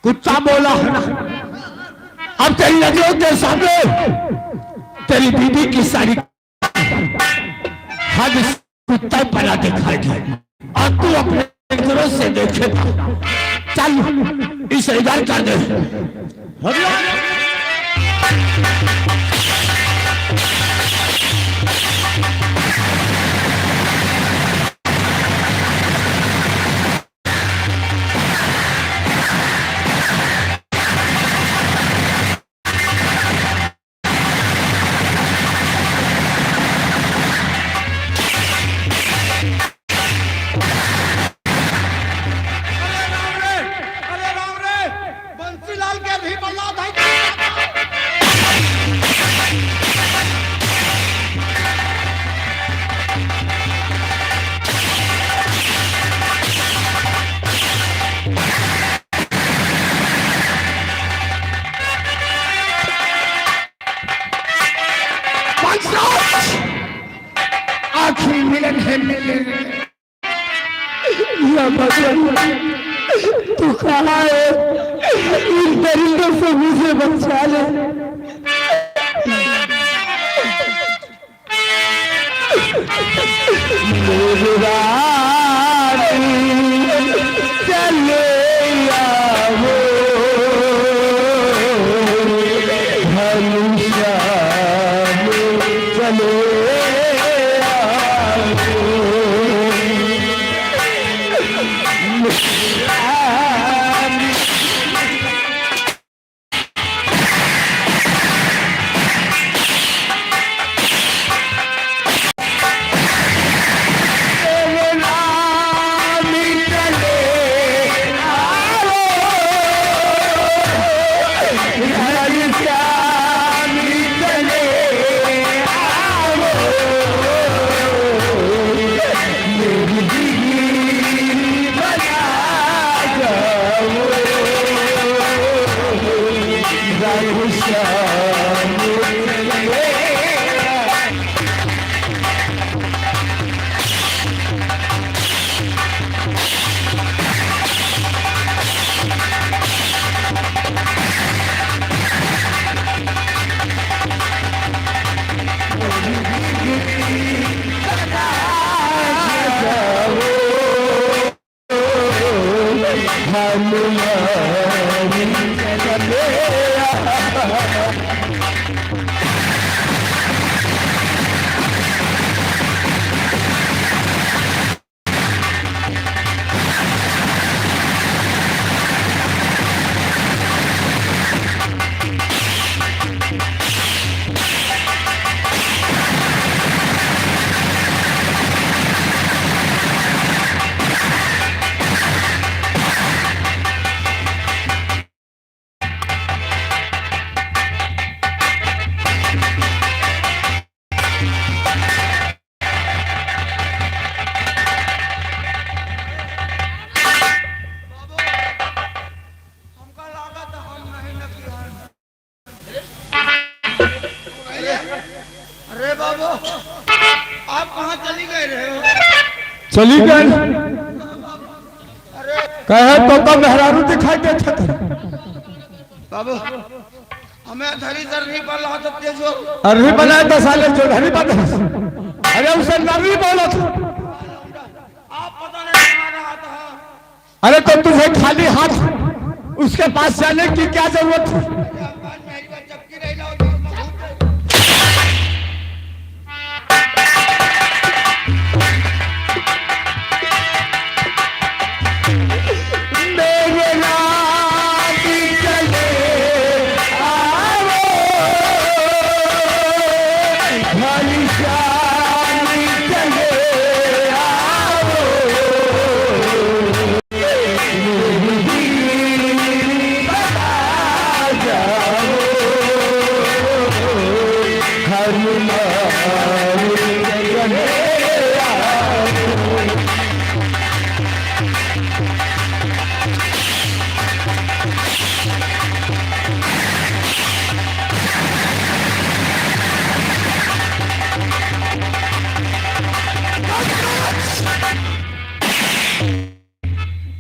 कुत्ता बोला है ना, अब तेरी नजरों के सामने तेरी बीबी की साड़ी। हद कुत्ता पना दिखाई दे, और तू अपने नजरों से देखे। चल, इसे इधर कर दे। अरे राम रे, अरे राम रे, बंसीलाल के भी बल्ला धाई। आखिरी मिलन है मेरे। या भगवान, तू कहाँ है? इन दरिंदों से मुझे बचा ले। मेरी रानी चले आओ, हम शाम चले आओ। अरे बाबू, आप कहाँ चली गए रहे हो? चली गए। अरे कहे तो, तो मेहरारू दिखाई देत है। बाबू, हमें धरी धर नहीं पा रहा था, तेज हो। अरे नहीं बनाया था साले, जो धरी बात है। अरे उसे नर नहीं बोला था। आप पता नहीं कहाँ रहा था। अरे तो तुझे खाली हाथ उसके पास जाने की क्या जरूरत है?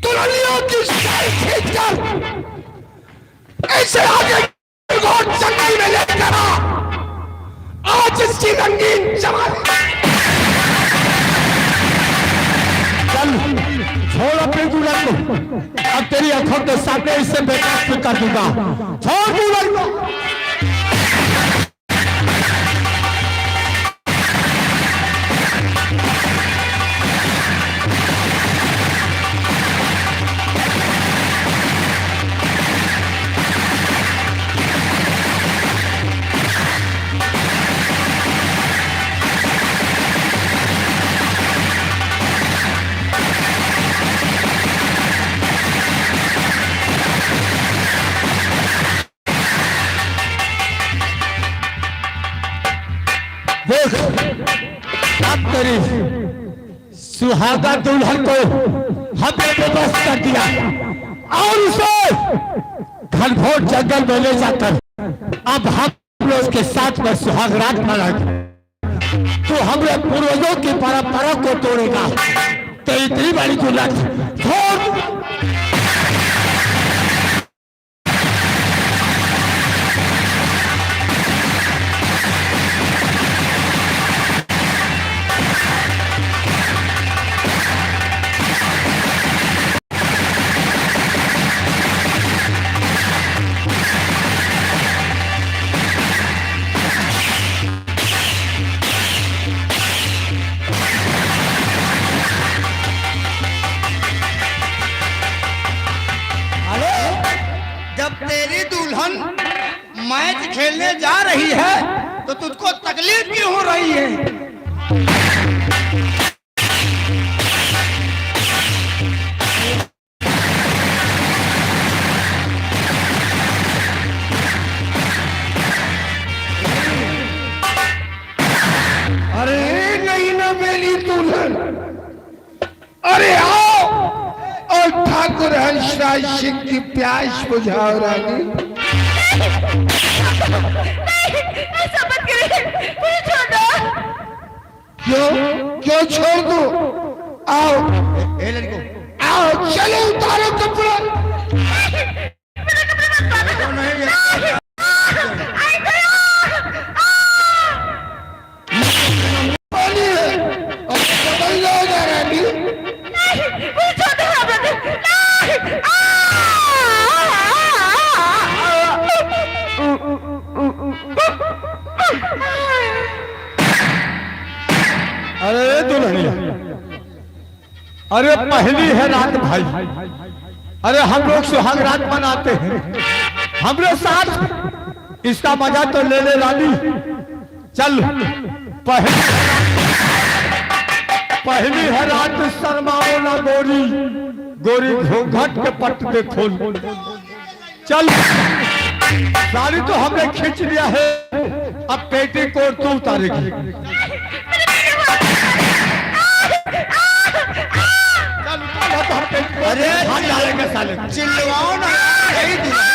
दुल्हनियों की सारी खींचकर ऐसे आगे को जंगल में लेकर आ। आज इसकी रंगीन जवानी चल, छोड़ अपने दुल्हन को। अब तेरी आंखों के सामने इसे बेइज्जत कर दूंगा। छोड़ दुल्हन को। देख, अब तेरी सुहागा दुल्हन को हमने बेबस कर दिया और उसे घनघोर जंगल में ले जाकर अब हम लोग के साथ में सुहाग रात मनाएंगे। तू हमरे पूर्वजों की परंपरा को तोड़ेगा, तो इतनी बड़ी जुलत। छोड़। अरे, जब तेरी दुल्हन मैच खेलने जा रही है, तो तुझको तकलीफ क्यों हो रही है? अरे नहीं ना मेरी दुल्हन, अरे आओ और ठाकुर हंसराज सिंह की प्यास बुझाओ रानी। नहीं, ऐसा मत करिए, मुझे छोड़ दो। क्यों, क्यों छोड़ दूं? आओ। ए, ए लड़को। आओ, चलो उतारो कपड़ा। मेरा कपड़ा मत उतारो। नहीं, ये नहीं। आई गयो। पानी है। अब बदल जाएगा रानी। नहीं, मुझे छोड़ दो, नहीं। आ, आ, आ, आ, आ। अरे दुल्हनिया, अरे पहली है रात भाई, अरे हम लोग सुहाग रात मनाते हैं, हमरे साथ इसका मजा तो ले ले रानी। चल पहली, पहली है रात, शर्माओ ना गोरी, गोरी घूंघट के पट दे खोल। चल, साड़ी तो हमने खींच लिया है, अब पेटीकोट तू उतारेगी। चल, उतार, हम पेटीकोट अरे, हाथ डालेंगे साले। चिल्लवाओ ना, यही दुल्हन।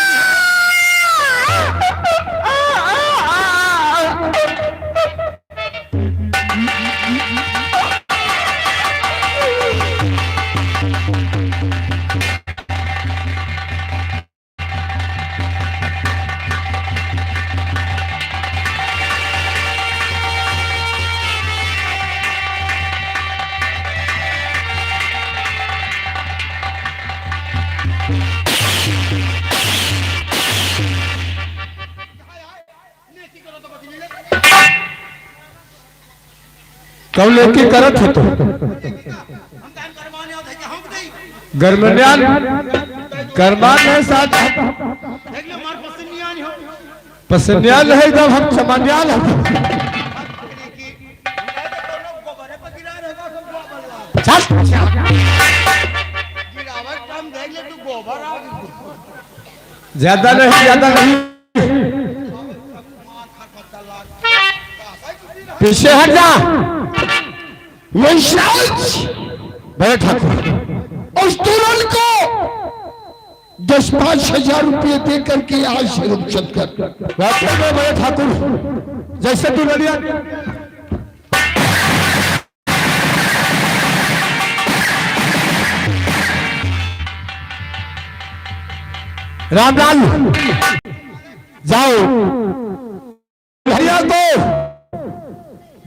कौन लेके करत हो तो? गरमन्यान, गरमान है साथ। पसन्याल है एकदम, हम चमन्याल है। चल। ज्यादा नहीं, ज्यादा नहीं। पीछे हट जा। वंशराज, बड़े ठाकुर, उस दुल्हन को दस पाँच हजार रुपये दे करके यहाँ से रुक चल कर। वाकई में बड़े ठाकुर, जैसे दुल्हनिया रामलाल, जाओ भैया को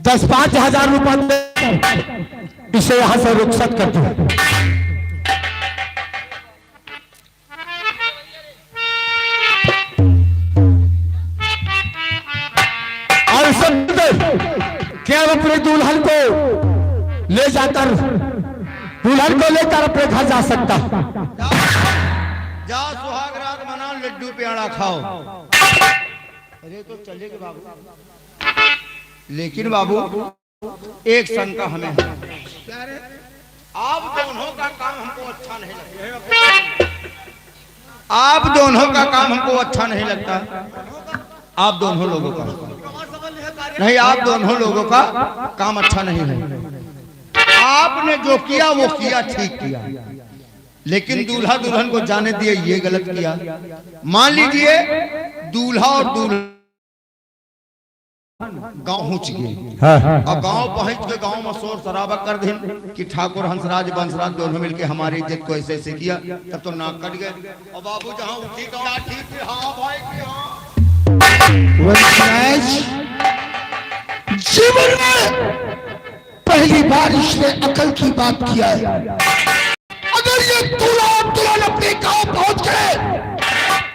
दस पाँच हजार रुपया दे, इसे यहाँ से रुखसत कर दो। और सब कि अब अपने दुल्हन को ले जाकर, दुल्हन को लेकर अपने घर जा सकता। जा सुहाग रात मनाओ, लड्डू पेड़ा खाओ। अरे तो चलेगे बाबू, लेकिन बाबू एक शंका हमें है। आप दोनों का काम हमको अच्छा नहीं लगता। आप दोनों का काम हमको अच्छा नहीं लगता। आप दोनों लोगों का नहीं, आप दोनों लोगों का काम अच्छा नहीं है। आपने जो किया वो किया, ठीक किया, लेकिन दूल्हा दुल्हन को जाने दिए, ये गलत किया। मान लीजिए दूल्हा और दुल्हन गाँव पहुँच गए। हाँ। और गाँव पहुँच के गाँव में शोर शराबा कर देन कि ठाकुर हंसराज बंसराज दोनों मिलके हमारी इज्जत को ऐसे ऐसे किया, तब तो नाक कट गए। और बाबू जहाँ उठी का ठीक है, हाँ भाई की हाँ। वंशराज, जीवन में पहली बार इसने अकल की बात किया है। अगर ये दूल्हा और दुल्हन अपने गांव पहुंच गए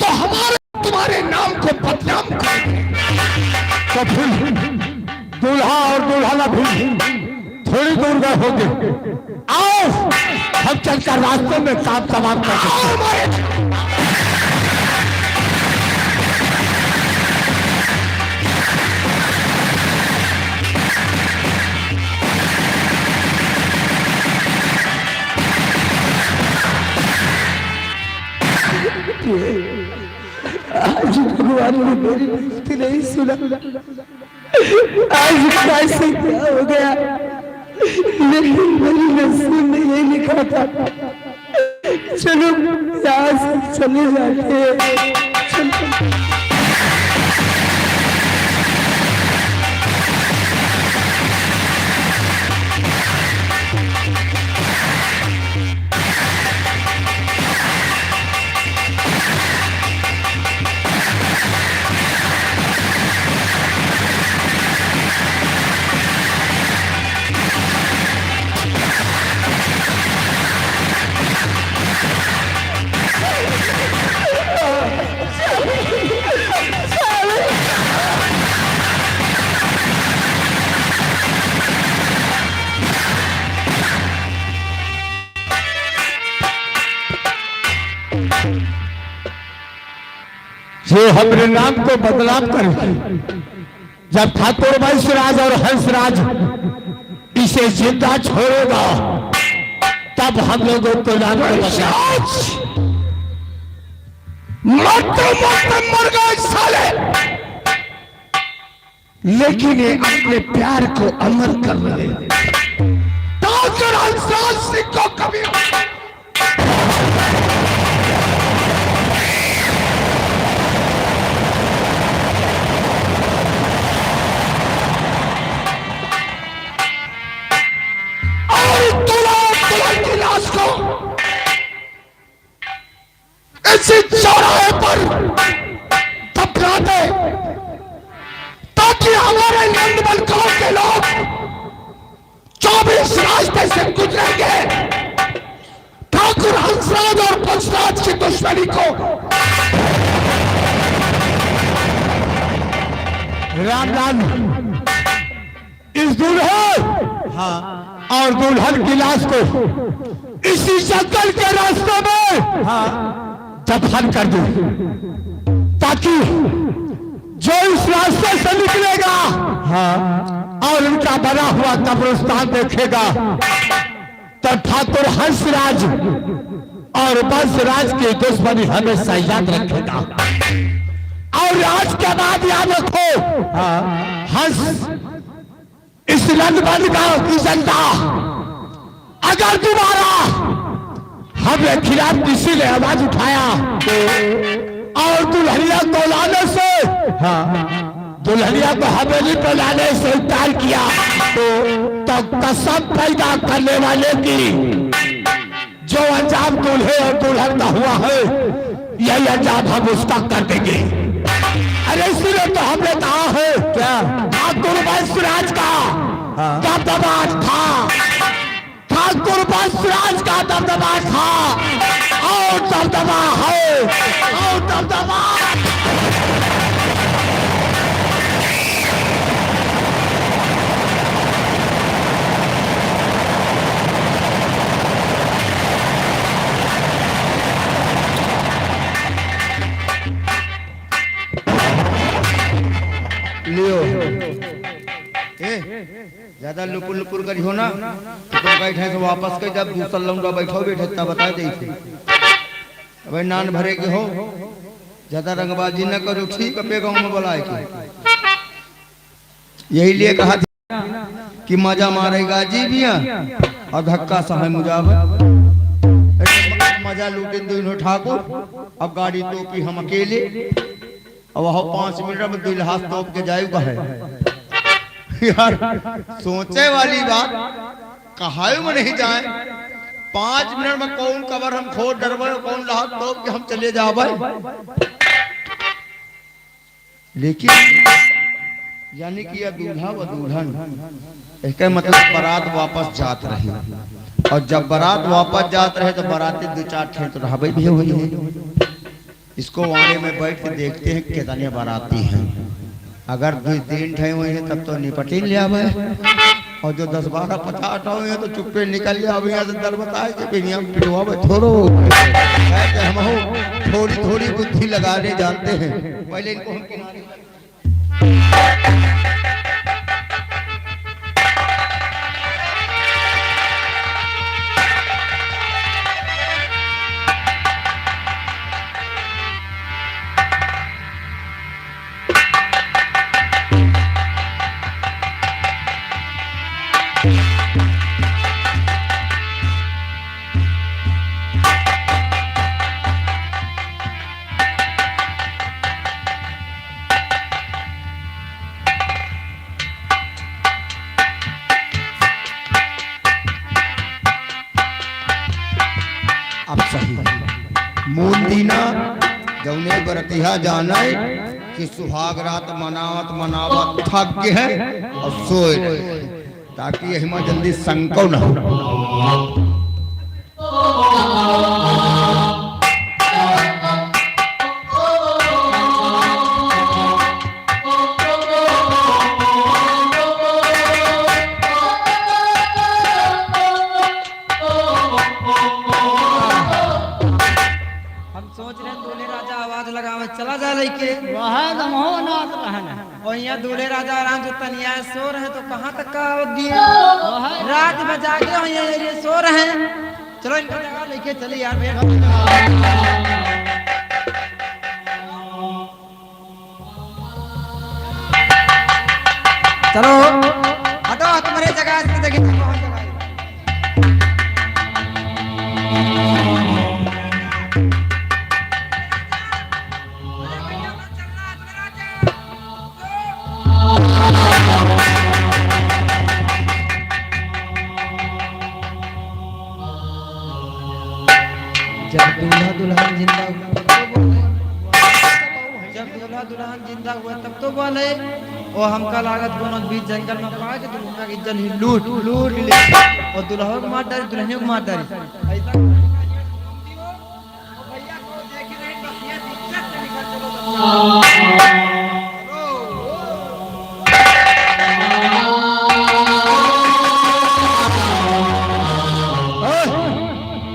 तो हमारे तुम्हारे नाम को बदनाम करेंगे। तो फिर दूल्हा और दुल्हन अभी थोड़ी दूर गए होंगे। आओ, हम चलकर रास्ते में काम तमाम कर देते हैं। आज भगवान ने मेरी विनती नहीं सुना। आज कैसे क्या हो गया, लेकिन मेरी नसीब में ये लिखा था। चलो, यहाँ से चले जाते हैं। चलो। ये हमरे नाम को बदनाम कर, जब ठाकुर वंशराज और हंसराज इसे जिंदा छोड़ेगा, तब हम लोगों को नाम को बदनाम। मरते मरते मर गए साले, लेकिन ये अपने प्यार को अमर कर रहे हैं। डॉक्टर हंसराज सिंह को कभी और दुल्हा दुल्हन की लाश को इसी चौराहे पर दफना दे, ताकि हमारे नंदमल गांव के लोग चौबीस रास्ते से गुजरेंगे, ठाकुर हंसराज और पंचराज की दुश्मनी को। रामलाल, इस दूल्हे, हाँ, और दुल्हन की लाश को इसी जंगल के रास्ते में, हाँ, दफन कर दो, ताकि जो इस रास्ते से निकलेगा, हाँ, और उनका बना हुआ कब्रिस्तान देखेगा, तो ठाकुर हंसराज और बंसराज की दुश्मनी हमेशा याद रखेगा। और आज के बाद याद रखो, हाँ, हंस इस नंदमल गांव की जनता अगर दोबारा हमारे खिलाफ किसी ने आवाज उठाया और दुल्हनिया को लाने से, हाँ, दुल्हनिया को हवेली पर लाने से इनकार किया, तो, तो कसम पैदा करने वाले की जो अंजाम दूल्हे और दुल्हन का हुआ है, यही अंजाम हम उसका कर देंगे। अरे, इसीलिए तो हमने कहा है, क्या? ठाकुर वंशराज का, हाँ, दबदबा था। और वंशराज का दबदबा था और दबदबा है और दबदबा। लियो। ए, ज्यादा लुपुर लुपुर करिहो ना, तो तुम कहीं ठे से वापस कइ जाब, दूसर लौंडा बैठो, बैठे तब बताइ देइथे। अबे नान भरे के हो, ज्यादा रंगबाजी न करो, ठीक है, पे गाँव में बुलाए के। यही लिए कहा था कि मजा मारेगा जी भैया और धक्का सहे मुजावर। मजा लूटिन दुइनो ठाकुर, अब गाड़ी तोपी हम अकेले। अब हो पाँच मिनट में दुल्हा तोप के जाए कहे। यार, सोचे वाली बात, कहाए में नहीं जाए। पाँच मिनट में कौन कबर हम खोद डरबे, कौन लहा तोप के हम चले जाबे। लेकिन यानी कि यह दूल्हा व दुल्हन, इसका मतलब बारात वापस जात रही, और जब बारात वापस जात रहे तो बाराती दो चार ठे तो रहबे भी हुई है। इसको वाड़े में बैठ के देखते हैं कितने बाराती हैं। अगर दो तीन ठे हुए हैं तब तो निपटिन ले आवे, और जो दस बारह पचास ठे हुए हैं तो चुप्पे निकल ले आवे यहाँ से, दर बताए के फिर यहाँ पिटवावे थोड़ो। ऐसे हम हो थोड़ी थोड़ी बुद्धि लगाने जानते हैं। पहले इनको हम किनारे अब सही। मूल दीना जौने बरतिहा जाने कि सुहाग रात मनावत मनावत थक गए हैं और सोए रहे, ताकि यही में जल्दी संको न हो। हम सोच रहे हैं दूल्हे राजा आवाज लगावे चला जा लइके। वह दमहो नाच रहन है। और यहाँ दूल्हे राजा आराम से तनिया सो रहे तो कहाँ तक का आवत दिए? वह रात में जागे हो यहाँ एरिया सो रहे हैं। चलो इनका जगह लेके चली यार भैया। चलो, हटो, तुम्हारे जगह से देखिए, तुमको हम जगह दे। जब दूल्हा दुल्हन जिंदा हुआ, जब दूल्हा दुल्हन जिंदा हुआ, तब तो बोले, "ओ हमका लागत कोनो बीच जंगल में पाए के दुल्हन के इज्जत ही लूट, लूट ले।" और दुल्हन को मार डारी, दुल्हनियों को मार डारी। ऐसा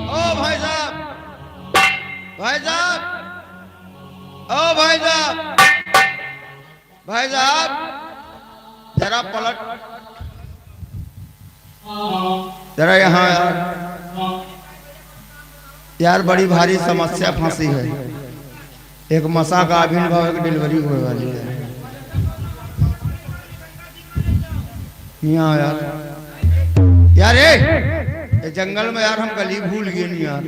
ओ भाई साहब, भाई साहब, ओ भाई साहब, भाई साहब, जरा पलट, जरा यहाँ यार, यार बड़ी भारी समस्या फंसी है। एक मसा का आविर्भाव, एक डिलीवरी होने वाली है। यहाँ यार, यार ए, ए जंगल में यार हम गली भूल गए नहीं यार।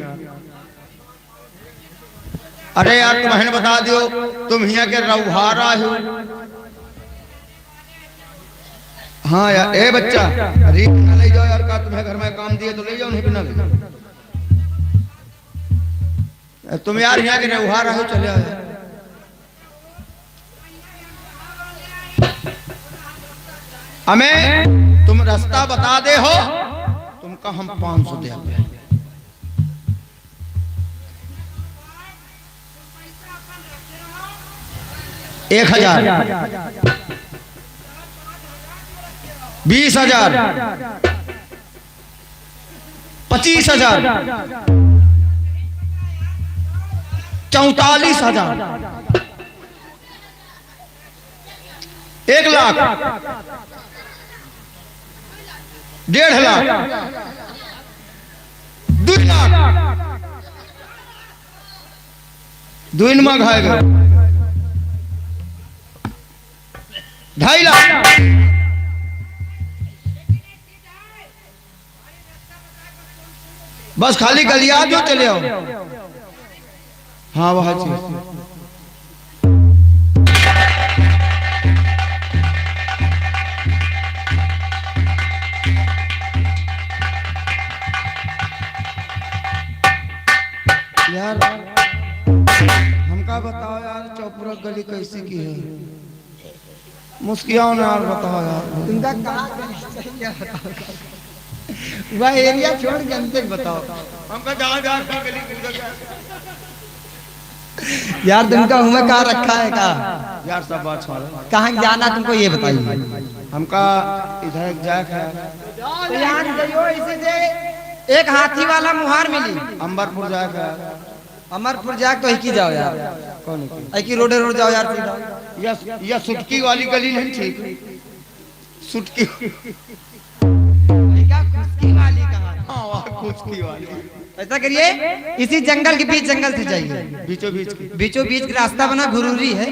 अरे यार, तुम्हें बता दियो, तुम हियाँ के रउहार आए हो। हाँ यार, ए बच्चा, अरे ना ले जाओ यार, का तुम्हें घर में काम दिए तो ले जाओ, नहीं बिना ले जाओ। तुम यार हियाँ के रउहार आए हो, चले आओ यार। हमें तुम रास्ता बता दे हो, तुम हम पाँच सौ दे। एक हजार, बीस हजार, पच्चीस हजार, चौतालीस हजार, एक लाख, डेढ़ लाख, दुई लाख, दुई नमा घाय गए, ढाई लाख। बस खाली गलिया जो चले आओ। हाँ, वह चीज। यार, हमका बताओ यार, चौपुरा गली कैसी की है? मुस्कियाओ ना यार, बताओ यार। तुमका कहाँ जाना चाहिए, बताओ। वह एरिया छोड़ के हमसे बताओ। हमका जहाँ जहाँ का गली कूदा जाए। यार, तुमका हुआ कहाँ रखा है का? यार, सब बात छोड़ो। कहाँ जाना तुमको, ये बताइए। हमका इधर एक जाए है। तो यहाँ से जाइयो, इसे जे एक हाथी वाला मुहार मिली। अंबरपुर जाए है। अमरपुर जाके तो एकी जाओ यार। कौन एकी? एकी रोडे रोड जाओ यार सीधा। या, या सुटकी वाली गली नहीं ठीक? सुटकी। क्या खुशकी वाली कहाँ? हाँ, वहाँ खुशकी वाली। ऐसा करिए, इसी जंगल के बीच जंगल से जाइए। बीचों बीच की। बीचों बीच का रास्ता बना, घुरूरी है,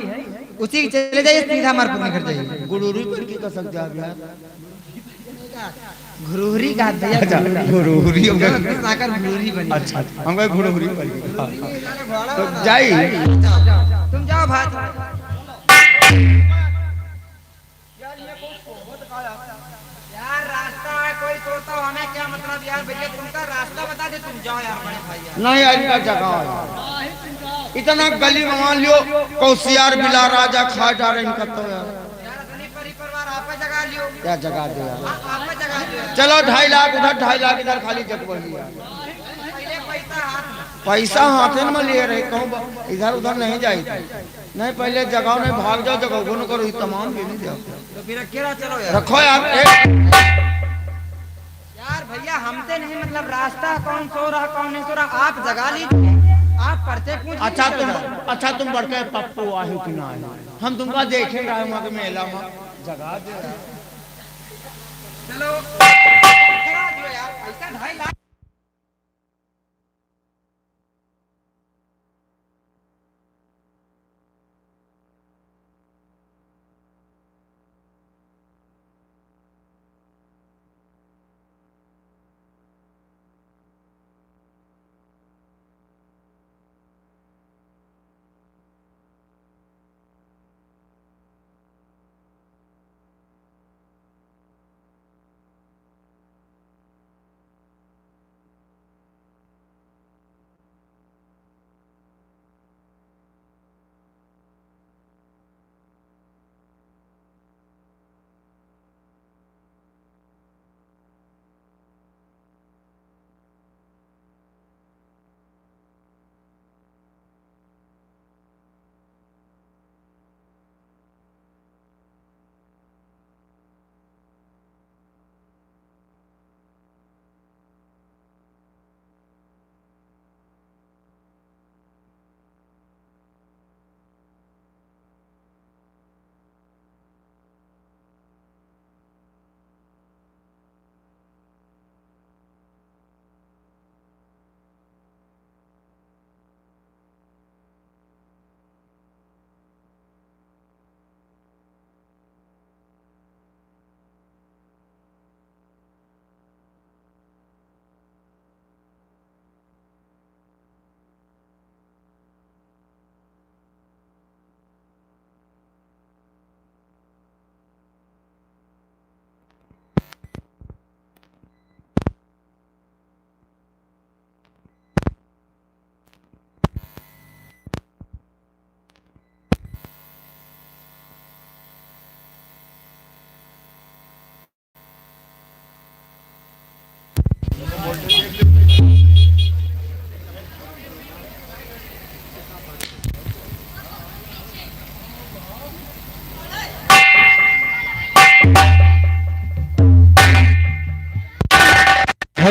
उसी के चले जाइए, सीधा अमरपुर निकल जाइए। घुरूरी पर की कसक जाब यार? घुरूरी का भैया, अच्छा, घुरूरी। घुरूरी, हम कहे कृष्ण आकर घुरूरी बनी। अच्छा, हम कहे घुरूरी बनी। घुरूरी में साला घोड़ा तो वाला। जाई। जाओ, जाओ, तुम जाओ भाई। यार, रास्ता है, कोई सोता हो, हमें क्या मतलब यार, भैया तुमका रास्ता बता दे, तुम जाओ यार, बड़े भाई यार। नहीं, आज का जगह है। इतना गली में मान लियो, कौसियार बिला राजा खा जा रहे इनका तो यार। यार, अपनी परि परिवार आप जगह लियो। क्या जगह दे यार? आप जगह लियो। चलो, ढाई लाख उधर, ढाई लाख इधर, खाली जगह लिया। पहले पैसा हाथ में। पैसा हाथे में लिए रहे, कहूँ ब-, इधर उधर नहीं जाई थी। नहीं, पहले जगाओ, नहीं भाग जाओ, जगाओ, बोलो करो, ये तमाम भी नहीं जाओ। तो फिर अकेला चलो यार। रखो यार, एक यार भैया, हमसे नहीं मतलब, रास्ता कौन सो रहा, कौन नहीं सो रहा, आप जगा लीजिए, आप पर्चे पूछ लीजिए, अच्छा, चल तुम, जाओ। अच्छा, तुम बड़के पप्पू आए हो कि ना आए हो? हम तुमका देखे रहे वहाँ के मेला में, जगा दे। चलो, जगा दो यार, पैसा ढाई लाख।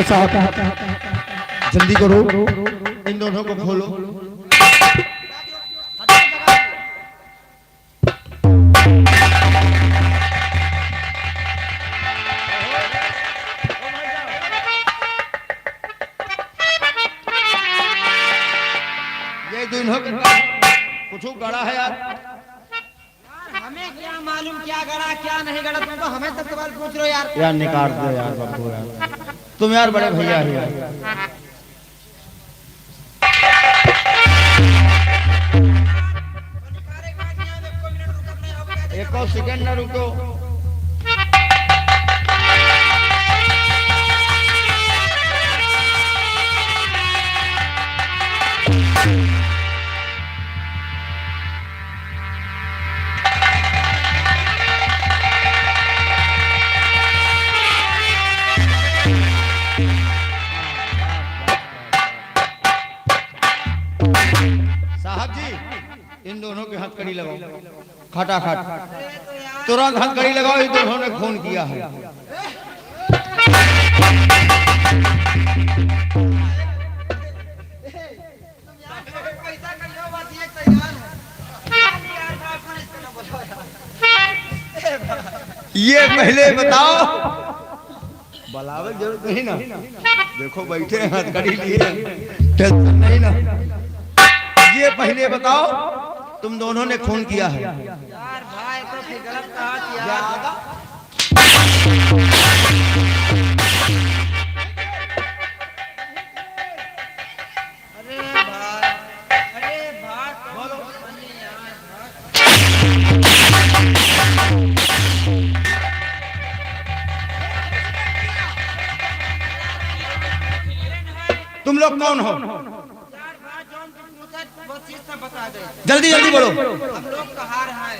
साहब, जल्दी करो, इन दोनों को खोलो। ये दोनों के कुछ गड़ा है यार। यार, हमें क्या मालूम क्या गड़ा, क्या नहीं गड़ा, तुम तो हमें सब सवाल पूछ रहे हो यार। यार, निकाल दो यार, बाबू यार, तुम यार बड़े भैया हो यार। एक और सेकंड ना रुको। साहब जी, इन दोनों के हथकड़ी लगाओ, खटाखट। तुरंत हथकड़ी लगाओ, इन दोनों ने खून किया है। ये पहले बताओ, बुलावे की जरूरत नहीं ना। देखो, बैठे हैं, हथकड़ी लिए, टेंशन नहीं ना। ये पहले बताओ, तुम दोनों ने खून किया है? यार भाई, तो फिर गलत कहा कि यार। अरे भाई, अरे भाई, बोलो। तुम लोग कौन हो? यार भाई, जौन तुम पूछा, वो चीज सब बता दे। जल्दी, जल्दी बोलो। हम लोग कहार हैं।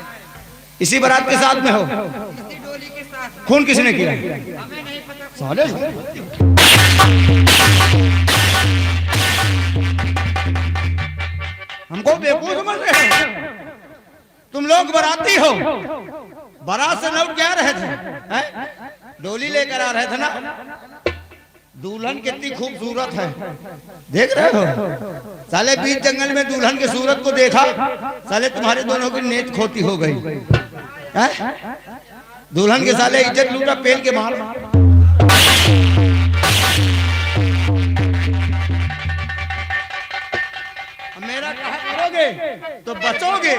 इसी बारात के साथ में हो? इसी डोली के साथ में। खून किसने किया? हमें नहीं पता। साले, हमको बेवकूफ समझ रहे हो? तुम लोग बाराती हो, बारात से लौट के आ रहे थे, हैं? डोली लेकर आ रहे थे ना? दुल्हन कितनी खूबसूरत है, देख रहे हो? साले, बीच जंगल में दुल्हन के सूरत को देखा, साले, तुम्हारे दोनों की नेत खोटी हो गई, हैं? दुल्हन के साले इज्जत लूटा, पेल के मार। मेरा कहा करोगे तो बचोगे।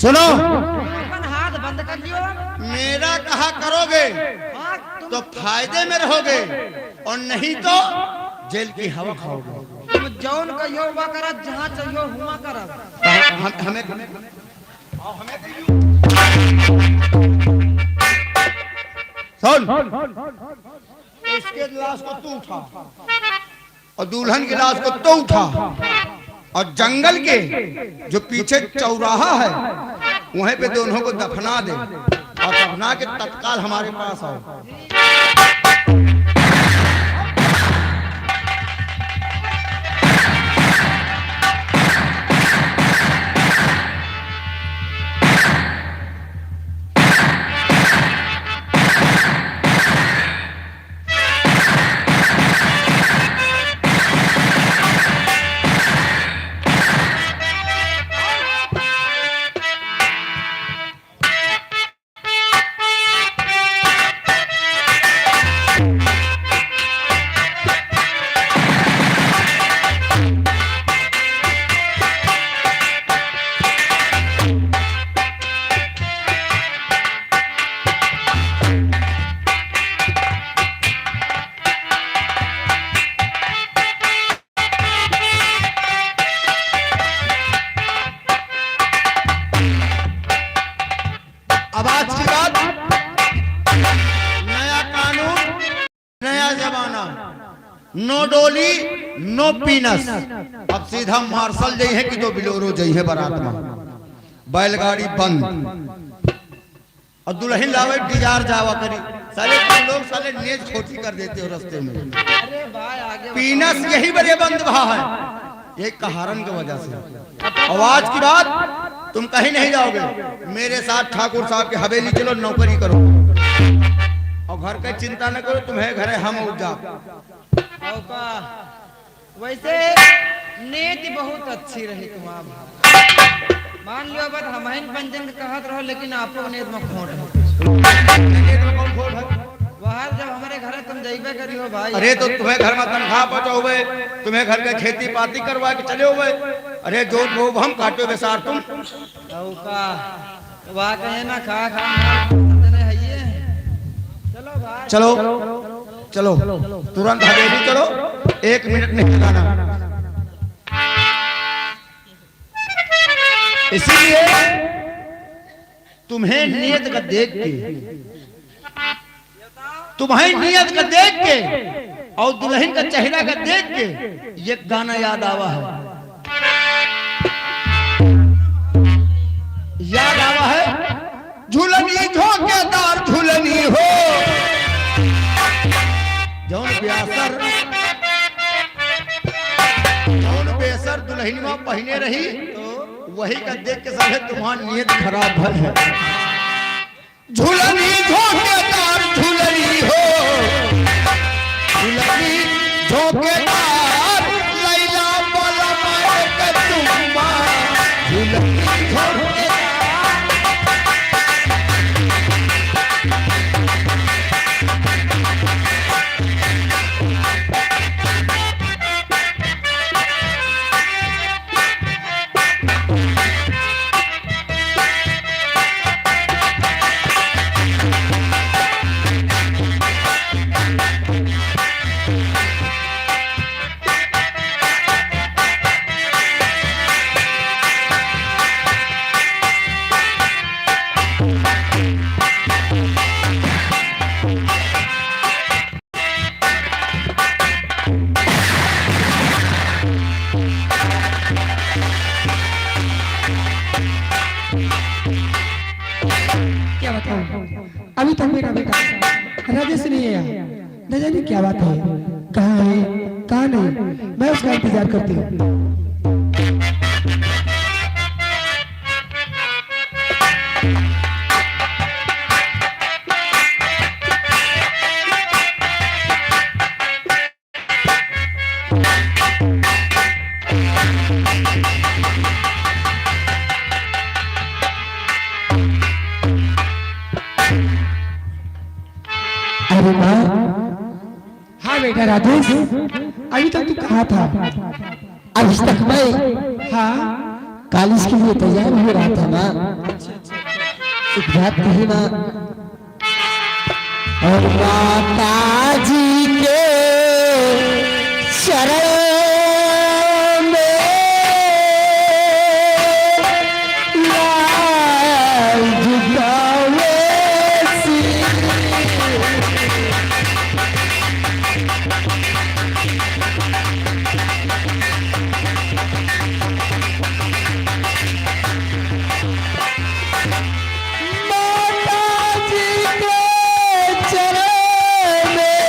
सुनो, अपन हाथ बंद कर लियो। मेरा कहा करोगे हाँ, तुम तो फायदे में रहोगे, और नहीं तो जेल की हवा खाओगे। तुम जौन कहियो हुआ करत, जहाँ चाहियो हुआ करत। हम, हमें, हमें सुन, इसके लाश को तू उठा और दुल्हन की लाश को तू उठा और जंगल के जो पीछे चौराहा है, वहीं पे दोनों को दफना दे और दफना के तत्काल हमारे पास आओ। अब आज की बात, नया कानून, नया जमाना, no डोली, no पीनस। अब सीधा मार्शल जइहैं कि तो बिलोरो जइहैं बारात में, बैलगाड़ी बंद। और दुलहिन लावे डिजायर जावा करी। साले तुम लोग साले नेज खोटी कर देते हो रस्ते में। अरे भाई, आगे बताओ। पीनस यही बरे बंद भा है, यही कहारन के वजह से। अब और आज की बात, तुम कहीं नहीं जाओगे, मेरे साथ ठाकुर साहब की हवेली चलो, नौकरी करो और घर का चिंता न करो, तुम्हें घर है, हम और जा। और का? वैसे नेत बहुत अच्छी रही तुम्हार। मान लियो बात, हमहिन पंचन के कहत रहो, लेकिन आपो नेत में खोट है। नेत में कौन खोट है? बाहर जब हमरे घर तुम जइबे करियो भाई। अरे तो तुम्हें घर में तनख्वाह पहुँचाओगे, तुम्हें घर के खेती पाती करवा के चले होगे। अरे जो वो हम काटो बेसार तुम। और का? वाह कहे ना, खा खा खा, तने है ये। चलो भाई। चलो, चलो, तुरंत हवेली चलो, एक मिनट नहीं लगाना। इसीलिए तुम्हें नियत का देख के, तुम्हारी नियत का देख के और दुल्हन का चेहरा का देख के ये गाना याद आवा है, याद आवा है। झुलनी झोंकेदार झुलनी हो, जौन बेसर, जौन बेसर दुल्हनिया पहिने रही, वही का देख के सभे तुम्हार नियत खराब भल है। झुलनी झोंकेदार झुलनी हो, झुलनी झोंकेदार लैला बलमा एक चुम्मा, झुलनी झोंकेदार। क्या बताऊं, अभी तक मेरा बेटा राजेश नहीं आया। न जाने क्या बात है, कहाँ है, कहाँ नहीं, मैं उसका इंतजार करती हूँ। अरे माँ। हाँ बेटा राजेश, अभी तक तू कहाँ था? अभी तक मैं हाँ। कॉलेज के लिए तैयार हो रहा था माँ। एक बात कही माँ, और माता जी के चरण में लाज झुकावे सी। माता जी के चरण में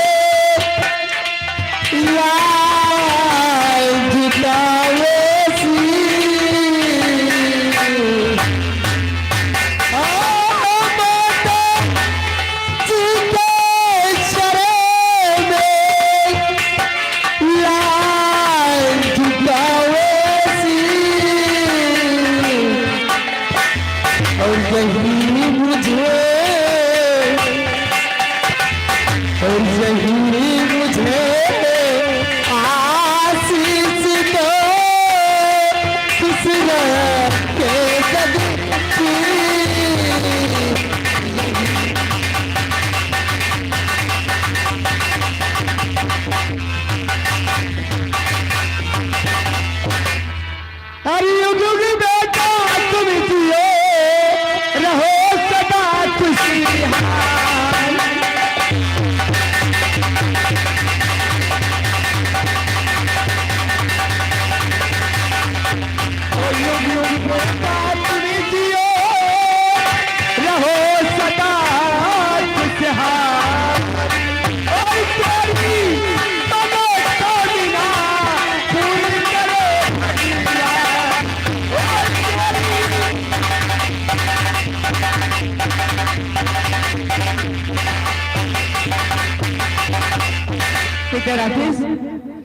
राकेश?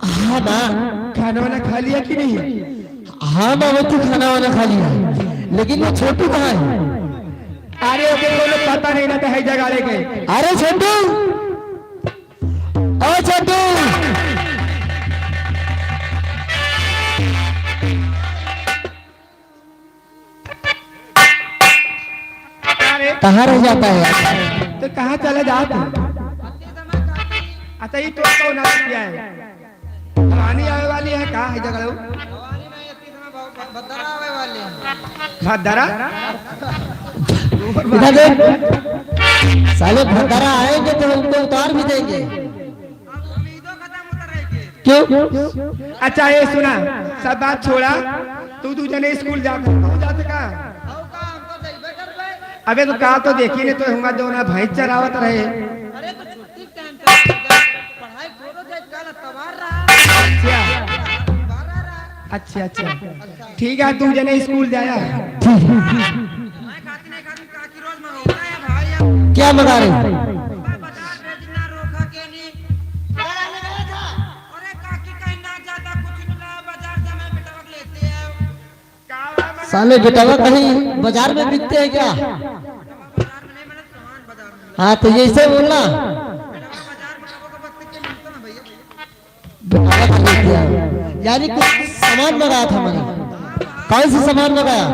हाँ बा। खाना वाना खा लिया कि नहीं? हाँ बाबा, तू खाना वाना खा लिया, लेकिन वो छोटू कहाँ है? अरे, ओके, कोनो पता नहीं ना, तो है जगह लेके। अरे छोटू, ओ छोटू, अरे, कहाँ रह जाता है यार? तो कहाँ चला जाता है? अच्छा, ये तो कौन आ गया है? पानी आवे वाली है, कहाँ है जगह? भद्दरा? इधर देख, साले भद्दरा आएंगे तो उनको उतार भी देंगे। क्यों? अच्छा, ये सुना, सब बात छोड़ा, तू दू जने स्कूल जात, तू जात का? अबे, तो का तो देखी ने, तो हुआ दोनों भैंस चरावत रहे। अच्छा। अच्छा, अच्छा। ठीक है, तू जने स्कूल जाया। क्या मंगा रहे? साले बेटवा कहीं बाजार में बिकते हैं क्या? हाँ, तो ये ऐसे बोलना। बेटवा का लेके आया। यानी कुछ सामान मंगाया था मैंने। कौन सा सामान मंगाया?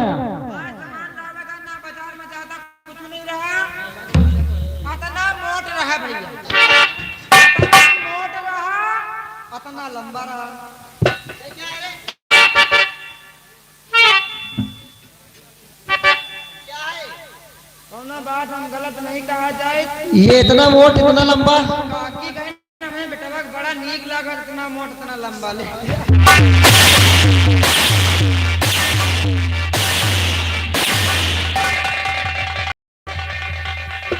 अतना मोट रहा भैया, अतना मोट रहा, अतना लंबा रहा। कौनो बात हम गलत नहीं कहा जाए। ये इतना मोट, इतना लंबा। बाकी कहीं ना, हमें बेटवा के बड़ा नीक लागल, इतना मोट, इतना लंबा ले।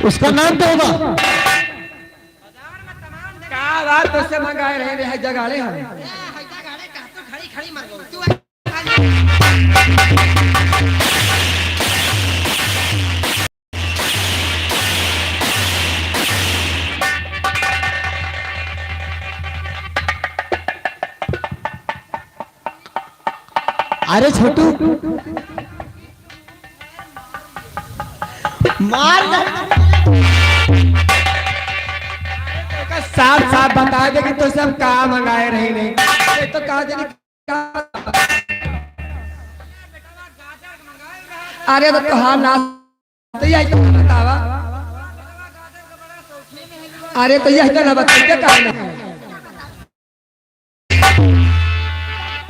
उसका नाम तो होगा। का बात, तो से मंगाए रहे, रहे जगाड़े हम। अरे छोटू, मार। साफ साफ बता दे कि तो सब का मंगाए रही नहीं, ये तो कहा दे कि अरे तो तोहार नाश्ता ही आई तो बतावा। अरे तो यह तो ना बताइए का नहीं।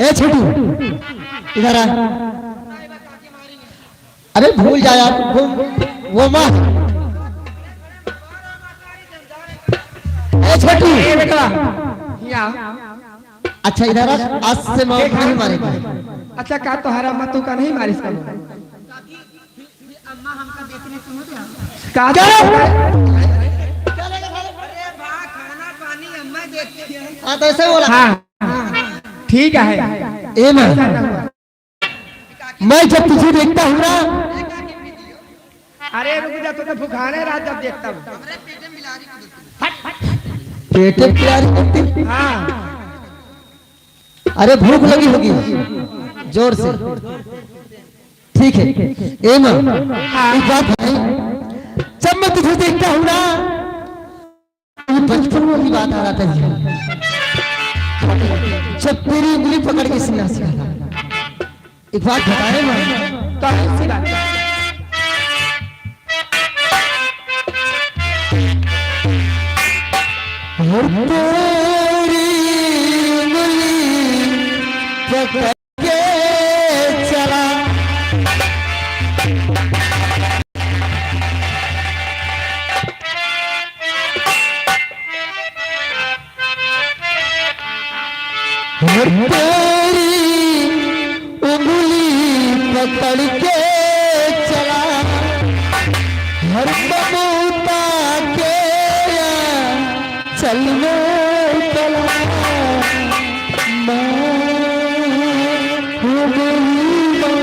ए छोटू, इधर आ। अरे भूल जा यार, वो, वो माँ। ए छोटू। ए बेटा, यहाँ। अच्छा, इधर आ, आज से मौत नहीं मारेगी। अच्छा, का तोहरा अम्मा तू का नहीं मारिस का? अम्मा हमका देती नहीं, सुनो तो। का? क्या? अरे बा, खाना पानी अम्मा देती है। हाँ, तो ऐसे बोला। हाँ, ठीक है। ए माँ, मैं जब तुझे देखता हूँ ना। अरे रुक जा, तू तो भुखाने रहा जब देखता हूँ। पेट में बिलारी कुदरती। हाँ। अरे भूख लगी होगी जोर से। ठीक है। ए माँ, एक बात है, जब मैं तुझे देखता हूँ ना, ये बचपन वाली बात आ रहा था जी। जब तेरी उंगली पकड़ के सीना से कहा, एक बात बताए माँ, तो ऐसी बात है। और तेरी उंगली पकड़ के चला। हर तेरी उंगली पकड़ के चला, हर ममता के चल में चला, माँ हो गई माँ,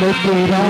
मैं तेरा